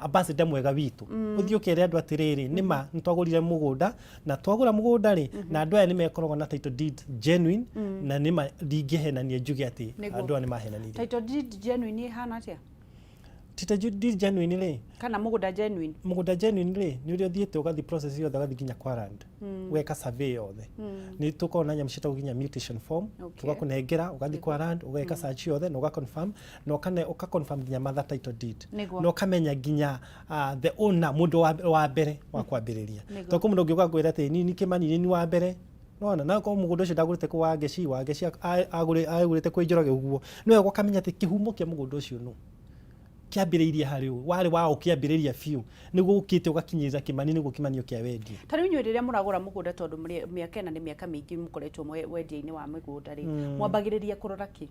ambassador mwega witũ, ũthiĩ ũkere andũ atĩrĩrĩ, nĩma nĩ twagũrire mũgũnda, na twagũra mũgũnda rĩ, na andũ aya nĩ mekoragwo na title deed genuine, na nĩma ndingĩhenania njuge atĩ andũ aya nĩ mahenanirie. Title deed genuine ĩhana atĩa? Title deed genuine rĩ, Kana mũgũnda genuine? Mũgũnda genuine rĩ, nĩ ũrĩa ũthiĩte ũgathiĩ process yothe, ũgathiĩ nginya kwa land, ũgeka survey yothe. Nĩ tũkoragwo na nyamũ ciĩtagwo nginya mutation form. Tũgakũnengera, ũgathiĩ kwa land, ũgeka search yothe na ũga-confirm na ũka-confirm nginya mother title deed, na ũkamenya nginya the owner, mũndũ wa mbere wa kwambĩrĩria. Tondũ kwĩ mũndũ ũngĩ ũgakwĩra atĩ niĩ Kĩmani nĩ niĩ wa mbere, nona na korwo mũgũnda ũcio ndagũrĩte kwĩ Wangeci, Wangeci agũrĩte kwĩ Njoroge ũguo, nĩ wega ũkamenya atĩ kĩhumo kĩa mũgũnda ũcio nũ, kĩambĩrĩirie harĩ ũ, warĩ wa ũkĩambĩrĩria biũ nĩguo ũkĩte ũgakinyĩrĩra Kĩmani, nĩguo Kĩmani oke awendie. Ta rĩu inyuĩ rĩrĩa mũragũra mũgũnda, tondũ mĩaka ĩna nĩ mĩaka mĩingĩ mũkoretwo wendia-inĩ wa mĩgũnda rĩ, mwambagĩrĩria kũrora kĩ?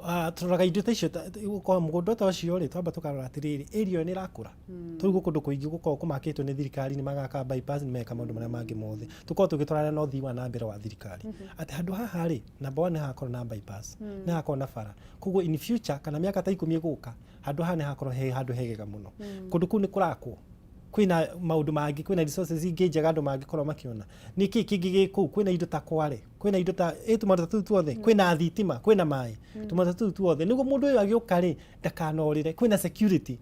Ah, tũroraga indo ta icio, gũkorwo mũgũnda ta ũcio rĩ, twamba tũkarora atĩrĩrĩ, area ĩyo nĩ ĩrakũra. Tondũ gũkũ kũndũ kũingĩ gũkoragwo kũmakĩtwo nĩ thirikari, nĩ magaka bypass, nĩ meka maũndũ marĩa mangĩ mothe. Tũkoragwo tũgĩtwarana na ũthii wa na mbere wa thirikari, atĩ handũ haha rĩ, number one, nĩ hagakorwo na bypass, nĩ hagakorwo na bara, koguo in future kana mĩaka ta 10 ĩgũka, handũ haha nĩ hagakorwo he handũ hegega mũno. Kũndũ kũu nĩ kũrakwo, kwĩna maũndũ mangĩ, kwĩna resources ingĩ njega andũ mangĩkorwo makĩona. Nĩ kĩĩ kĩngĩ gĩ kũu? Kwĩna indo ta kware, kwĩna indo ta tũmaũndũ ta tũu tuothe, kwĩna thitima, kwĩna maĩ, tũmaũndũ ta tũu tuothe, nĩguo mũndũ ũyũ agĩũka rĩ, ndakanorĩre. Kwĩna security,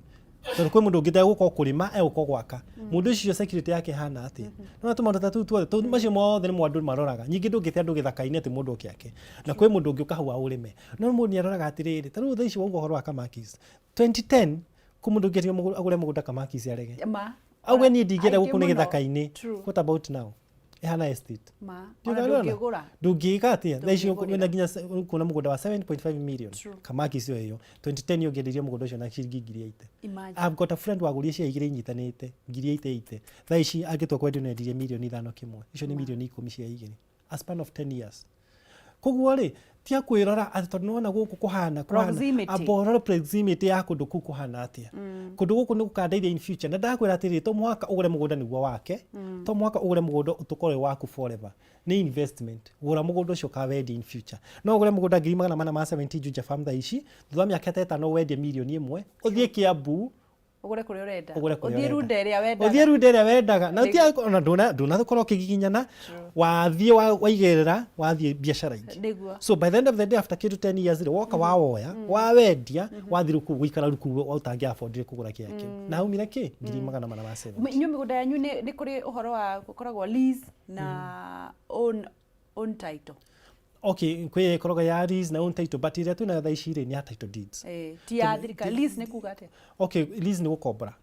tondũ kwĩ mũndũ ũngĩ ndegũka kũrĩma, egũka gwaka. Mũndũ ũcio security yake ĩhana atĩa? Nona tũmaũndũ ta tũu tuothe, macio mothe nĩmo andũ maroraga. Nyingĩ ndũngĩte andũ gĩthaka-inĩ atĩ mũndũ oke ake, na kwĩ mũndũ ũngĩ ũka hau aũrĩme, no mũndũ nĩ aroraga atĩrĩrĩ, ta rĩu thaa ici wauga ũhoro wa Kamakis 2010, kwĩ mũndũ ũngĩetirwo agũre mũgũnda Kamakis arege, Ma. Auge niĩ ndingĩenda, Aingĩ gũkũ nĩ mũno. gĩthaka-inĩ. What about now? Ĩhana estate. Ma. Ndiũĩ Ona kana nĩwona? ndũngĩgũra. Ndũngĩka atĩa thaa ici? Ndũngĩgũrĩra. Wĩna nginya kuona mũgũnda wa 7.5 million. Kamakis ĩyo 2010 ũngĩendirie mũgũnda ũcio na ciringi 80,000. Imagine. I've got a friend wagũrire cia igĩrĩ inyitanĩte 80,000 80, thaa ici angĩtua kwendia no endirie mirioni 5 kĩmwe. Icio nĩ mirioni 10 cia igĩrĩ, a span of 10 years. Koguo rĩ, tia kwĩrora atĩ tondũ nĩwona gũkũ kũhana kũhana. Proximity. Amba ũrore proximity ya kũndũ kũu kũhana atĩa, kũndũ gũkũ nĩ gũkandeithia in future. Na ndakwĩra atĩrĩrĩ, to mũhaka ũgũre mũgũnda nĩguo wake, to mũhaka ũgũre mũgũnda ũtũkorwo wĩ waku forever. Nĩ investment. Gũra mũgũnda ũcio ũkawendia in future. No ũgũre mũgũnda 470,000 Juja Farm thaa ici, thutha wa mĩaka ta 5 wendie mirioni 1, ũthiĩ Kiambu, Ũgũre kũrĩa ũrenda. Ũgũre kũrĩa Ũthiĩ ũrenda. Runda ĩrĩa wendaga. Ũthiĩ Runda ĩrĩa wendaga, na ũtige ona ndũnakorwo ũkĩgiginyana, wathiĩ waigĩrĩra, wathiĩ biacara ingĩ. So by the end of the day, after kĩndũ 10 years rĩ, woka wawoya, wawendia, wathiĩ rĩu kũu gũikara rĩu kũu ũtangĩ affordire kũgũra kĩa kĩu na haumire kĩ 470,000. Inyuĩ mĩgũnda yanyu nĩ kũrĩ ũhoro wa gũkoragwo lease na own title? Okay, kwĩ ĩkoragwo ya lease na own title, but ĩrĩa twĩnayo thaa ici rĩ, nĩ ya title deeds. Eh, ti ya thirikari. Lease nĩ kuga atĩa? Okay, lease nĩ gũkombora,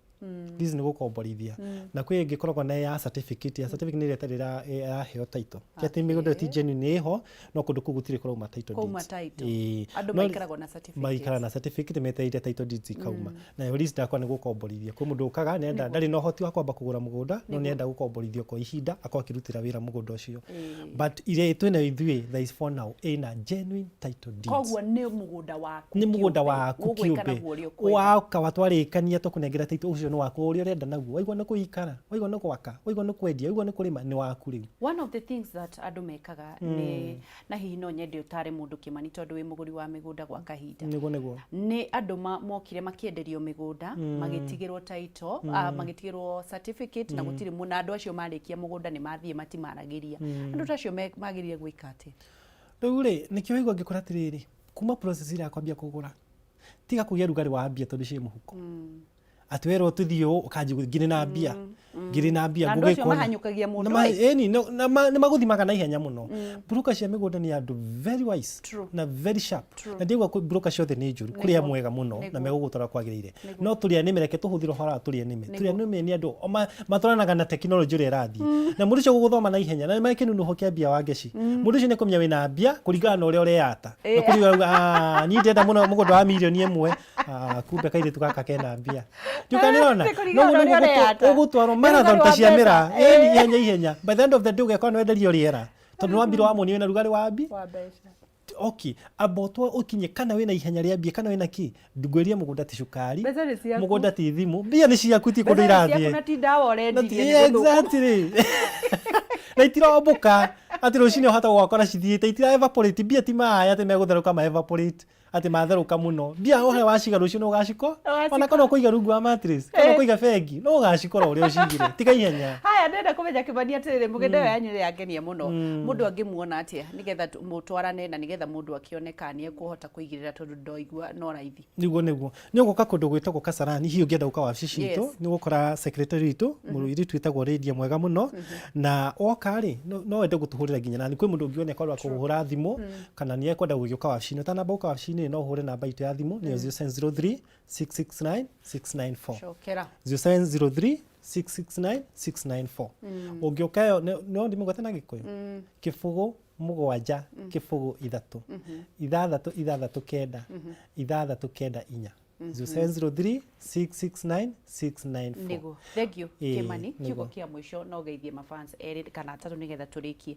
lease nĩ gũkomborithia, na kwĩ ĩngĩ ĩkoragwo na ya certificate. Ya certificate nĩ ĩrĩa ĩtarĩ ĩraheo title, ti atĩ mĩgũnda ĩyo ti genuine, ĩho, no kũndũ kũu gũtirĩ kũrauma title Kwauma deeds. title. Ĩĩ. Andũ No maikaragwo na certificates. Maikara na certificate metereire title deeds ikauma. Nayo lease ndakwa nĩ gũkomborithia. Kwĩ mũndũ ũkaga nĩenda, ndarĩ na ũhoti wa kwamba kũgũra mũgũnda, no nĩenda gũkomborithio kwa ihinda, akorwo akĩrutĩra wĩra mũgũnda ũcio. But iria twĩnayo ithuĩ there is for now ĩna genuine title deeds. Koguo nĩ mũgũnda waku Nĩ mũgũnda kĩũmbe. Waku Ũgwĩka kĩũmbe. naguo ũrĩa ũkwenda. Waka watwarĩkania, tũkũnengera title ũcio Ũcio nĩ waku, ũrĩa ũrenda naguo. Waigua nĩ kũikara, waigua nĩ gwaka, waigua nĩ kwendia, waigua nĩ kũrĩma, nĩ waku rĩu. One of the things that andũ mekaga nĩ, na hihi no nyende ũtare mũndũ Kĩmani, tondũ wĩ mũgũri wa mĩgũnda gwa kahinda. Nĩguo, nĩguo. Nĩ andũ mokire makĩenderio mĩgũnda, magĩtigĩrwo title, magĩtigĩrwo certificate, na gũtirĩ na andũ acio marĩkia mũgũnda nĩ mathiĩ matimaragĩria. Andũ ta acio magĩrĩire gwĩka atĩa? Rĩu rĩ, nĩkĩo waigua ngĩkwĩra atĩrĩrĩ, kuma process ĩrĩa ya kwambia kũgũra, tiga kũgĩa rugarĩ wa mbia tondũ ciĩ mũhuko. Atĩ werwo tũthiĩ ũũ, ũkanjia ngirĩ na mbia, ngirĩ na mbia. Na andũ acio ngũgĩka ũna. Mahanyũkagia mũndũ, Na ĩ. Ĩni, nĩ magũthimaga na ihenya mũno. Broker cia mĩgũnda nĩ andũ very wise na very sharp. Na ndiauga broker ciothe nĩ njũru, kũrĩ amwe ega mũno na megũgũtwara kwagĩrĩire. No tũrĩ anĩme, reke tũhũthĩre ũhoro wa tũrĩ anĩme. Tũrĩ anĩme nĩ andũ matwaranaga na tekinoronjĩ ũrĩa ĩrathiĩ. Na mũndũ ũcio ũgũgũthoma na ihenya, na nĩ marĩ kĩnunuho kĩa mbia wa ngeci. Mũndũ ũcio nĩ ekũmenya wĩna mbia kũringana na ũrĩa ũreyata. Na kũringana auga, "Ah, niĩ ndĩrenda mũno mũgũnda wa mirioni 1." Ah, kumbe kairĩtu gaka kena mbia. Ndiũka nĩrona. Nĩ kũringana na ũrĩa ũreyata. Ũgũtwarwo Nĩ marathon rugarĩ ta wa cia mbeca. mĩraa. Ĩni, ihenya ihenya. By the end of the day ũgekora nĩ wenderio rĩera. Tondũ nĩ wambire wamuonia wĩna rugarĩ wa mbi. Wa mbeca. Okay, amba ũtwa ũkinye kana wĩna ihenya rĩa mbia kana wĩna kĩ, ngwĩrie mũgũnda ti cukari. Mbeca nĩ ciaku. Mũgũnda ti thimũ, mbia nĩ ciaku, ti kũndũ Mbeca nĩ ciaku irathiĩ. na ti ndawa Na ũrendirie nĩ gũthũkũma. Exactly. Na itirombũka atĩ rũcinĩ ũhota gwakora cithiĩte, itira evaporate. Mbia ti maĩ atĩ megũtherũka ma evaporate, atĩ matherũka mũno. Mbia o harĩa waciga, rũciũ nĩ ũgaciko. Ũgacikora. Ona kana ũkũiga rungu wa mattress kana ũkũiga bengi, no ũgacikora ũrĩa ũcigire. Tiga ihenya. Haya, ndĩrenda kũmenya Kĩmani atĩrĩrĩ, mũgĩnda ĩyo yanyu nĩ yangenia mũno. Mũndũ angĩmuona atĩa nĩgetha mũtwarane na nĩgetha mũndũ akĩone kana nĩ ekũhota kũigĩrĩra, tondũ ndoigua no raithi? Niguo, niguo. Nĩ ũgũka kũndũ gwĩtagwo Kasarani, hihi ũngĩenda gũka wabici citũ, nĩ ũgũkora secretary witũ, mũirĩtu wĩtagwo Lydia, mwega mũno. Na woka rĩ, no wende gũtũhũrĩra nginya na kwĩ mũndũ ũngĩona ekwenda kũhũra thimũ kana nĩ ekwenda gũgĩũka wabici-inĩ. Ũtanamba gũka wabici-inĩ, no ũhũre namba itũ ya thimũ, nĩyo 0703 669 694. Cokera. 0703 669 694. Ũngĩũka ĩyo no ndĩmĩgwete na Gĩkũyũ, 070 03 6 6 6 9 6 9 6 9 0703 669 694. Nĩguo, thank you. Kĩmani, kiugo kĩa mũico, no geithie mafans erĩ kana atatũ nĩgetha tũrĩkie.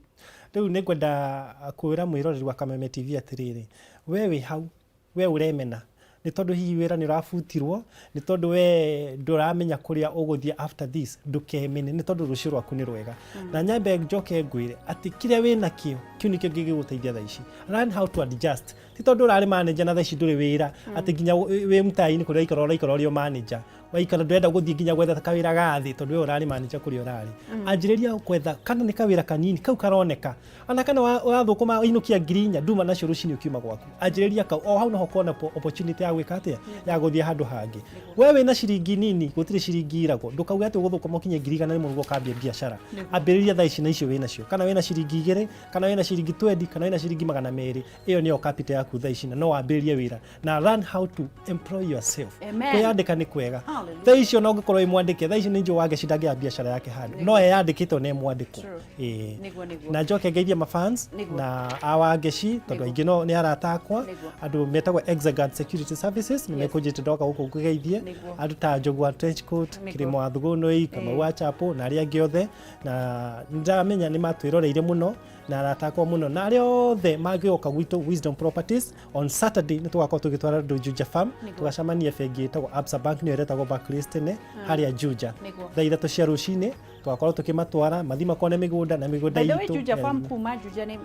Rĩu nĩ ngwenda kwĩra mwĩroreri wa Kameme TV atĩrĩrĩ, we wĩ hau, we ũremena nĩ tondũ hihi wĩra nĩ ũrabutirwo, nĩ tondũ we ndũramenya kũrĩa ũgũthiĩ after this, ndũkemene nĩ tondũ rũciũ rwaku nĩ rwega. Na nyambe njoke ngwĩre atĩ kĩrĩa wĩ nakĩo kĩu nĩkĩo gĩgũgũteithia thaa ici. Learn how to adjust. Ti tondũ ũrarĩ manager na thaa ici ndũrĩ wĩra, atĩ nginya wĩ mtaa-inĩ kũrĩa waikara ũraikara ũrĩ o manager, waikara ndũrenda gũthiĩ nginya gwetha kawĩra ga thĩ tondũ we ũrarĩ manager kũrĩa ũrarĩ. Anjĩrĩria gwetha kana nĩ kawĩra kanini kau karoneka, ona kana wathũkũma wainũkia 4,000 nduma nacio rũcinĩ ũkiuma gwaku, anjĩrĩria kau o hau, noho kona opportunity ya gwĩka atĩa, ya gũthiĩ handũ hangĩ. We wĩna ciringi nini, gũtirĩ ciringi iragwo. Ndũkauge atĩ ũgũthũkũma ũkinye 100,000 nĩguo ũkambia biacara. Ambĩrĩria thaa ici na icio wĩnacio, kana wĩna ciringi 2, kana wĩna ciringi 20, kana wĩna ciringi 200, ĩyo nĩyo capital yaku thaa ici, na no wambĩrĩrie wĩra. Na learn how to employ yourself. Amen. Kwĩyandĩka nĩ kwega. Hallelujah. Thaa icio no ũngĩkorwo wĩ mwandĩke, thaa ici nĩ njũĩ Wangeci ndangĩoya biacara yake handũ no eyandĩkĩte, ona mwandĩkwo. Ĩĩ. Nĩguo, nĩguo. Na njoke ngeithie mafans na a Wangeci, tondũ aingĩ no nĩ arata akwa. Andũ metagwo Exagard Security Services nĩ mekũnjĩte ndoka gũkũ ngũgeithie. Andũ ta Njogu wa trench coat, Kĩrĩmo wa Thũgũnũi, Kamau wa Chapo na arĩa angĩ othe, na nĩndamenya nĩ matwĩroreire mũno na arata akwa mũno, na arĩa othe mangĩgoka gwitũ Wisdom Properties on Saturday, nĩ tũgakorwo tũgĩtwara andũ Juja Farm. Tũgacemania bengi ĩtagwo Absa Bank, nĩyo ĩretagwo Barclays tene, harĩa Juja, thaa 3 cia rũcinĩ. Tũgakorwo tũkĩmatwara mathi makone mĩgũnda na mĩgũnda By the way, itũ. Juja Farm kuma Juja nĩ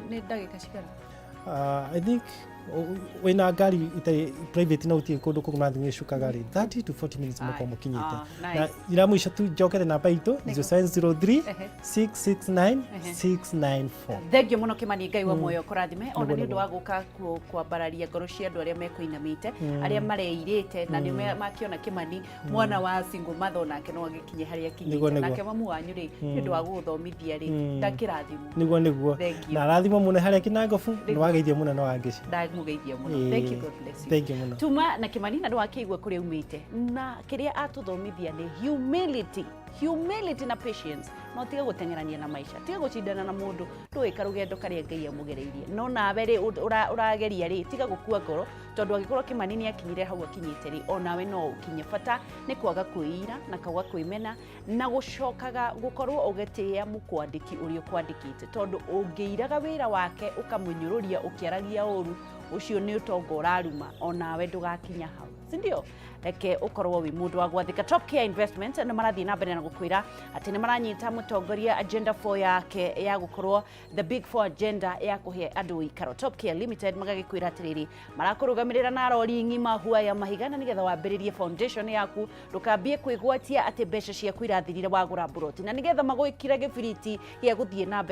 ndagĩka cigana? I think wĩna ngari itarĩ private na ũtige kũndũ kũngĩ mathiĩ gĩcukaga rĩ, 30 to 40 minutes mũkorwo mũkinyĩte. Ah, nice. Na ira mũico tu njokere namba itũ, 0703 669 694. Thengiũ mũno Kĩmani, Ngai wa muoyo kũrathime ona nĩ ũndũ wa gũka kwambararia ngoro cia andũ arĩa mekũinamĩte, arĩa mareirĩte, na nĩ makĩona Kĩmani mwana wa single mother onake no agĩkinye harĩa akinyĩte. Nake mamu wanyu rĩ, nĩ ũndũ wa gũgũthomithia rĩ, ndakĩrathimwo. Nĩguo, nĩguo. Thank you. Na rathimo mũno harĩa Kinangobu, nĩ wageithio mũno na Wangeci. Ndamũgeithia mũno. Thank you, God bless you. Thank you mũno. Tuma na Kĩmani, na ndwakĩigua kũrĩa umĩte na kĩrĩa atũthomithia nĩ humility, humility na patience. No tiga gũteng'erania na maica, tiga gũcindana na mũndũ, ndũĩ karũgendo karĩa Ngai amũgereirie. No nawe rĩ, ũrageria rĩ, tiga gũkua ngoro, tondũ angĩkorwo Kĩmani nĩ akinyire hau akinyĩte rĩ, onawe no ũkinye. Bata nĩ kwaga kwĩira na kwaga kwĩmena na gũcokaga gũkorwo ũgĩtĩĩa mũkwandĩki ũrĩa ũkwandĩkĩte, tondũ ũngĩiraga wĩra wake ũkamũnyũrũria ũkĩaragia ũru, ũcio nĩ ũtonga ũraruma, onawe ndũgakinya hau. Sindio? Reke ũkorwo wĩ mũndũ wa gwathĩka. Top Care Investment nĩ marathiĩ na mbere na gũkwĩra atĩ nĩ maranyita mũtongoria agenda 4 yake ya gũkorwo the big four agenda ya kũhe andũ ũikaro. Top Care Limited magagĩkwĩra atĩrĩrĩ, marakũrũgamĩrĩra na rori ng'ima hua ya mahiga, na nĩgetha wambĩrĩrie foundation yaku, ndũkambie kwĩgwatia atĩ mbeca ciaku irathirire wagũra mburoti, na nĩgetha magwĩkire gĩbiriti gĩa gũthiĩ na mbere.